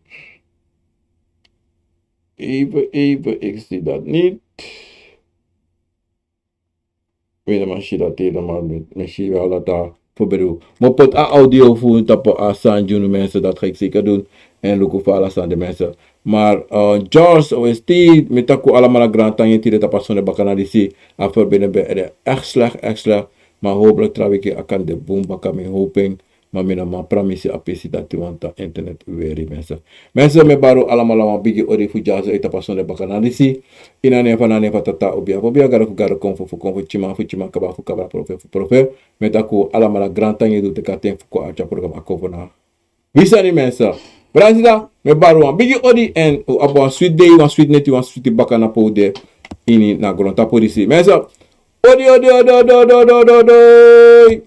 Even, even, ik zie dat niet. Weet je, maar zie dat helemaal niet. Misschien wel dat daar voorbij doen. Maar put a audio voor tapu a sani gi unu mensen, dat ga ik zeker doen. En luku fu ala sani, mensen. Maar, eh, George, O S T, mi taki un alamala grantangi tide tapu a sonde bakana disi. A verbinding ben ede echt slecht, echt slecht. Maar hopelijk tra wiki a kan de bun baka, mi hoping. Maar mi no man pramisi a pisi dati, want a internet weri, mensen. Mensen, mi e bari un alamala wan bigi odi fu dyaso e tapu a sonde bakana disi. Ini a nen fu, na nen fu Tata, obia fu obia, gado fu gado, konfo fu konfo, tyiman fu tyiman, kabra fu kabra, profeti fu profeti. Mi e taki un alamala grantangi, di un teki a ten fu kon a dya program a konfo na wi sani, mensen. Brada, mi e bari wan bigi odi èn un abi wan sweet day, wan sweet neti, wan sweet bakana pe un de ini a grontapu disi, mensen. Odi, odi, odi, odi.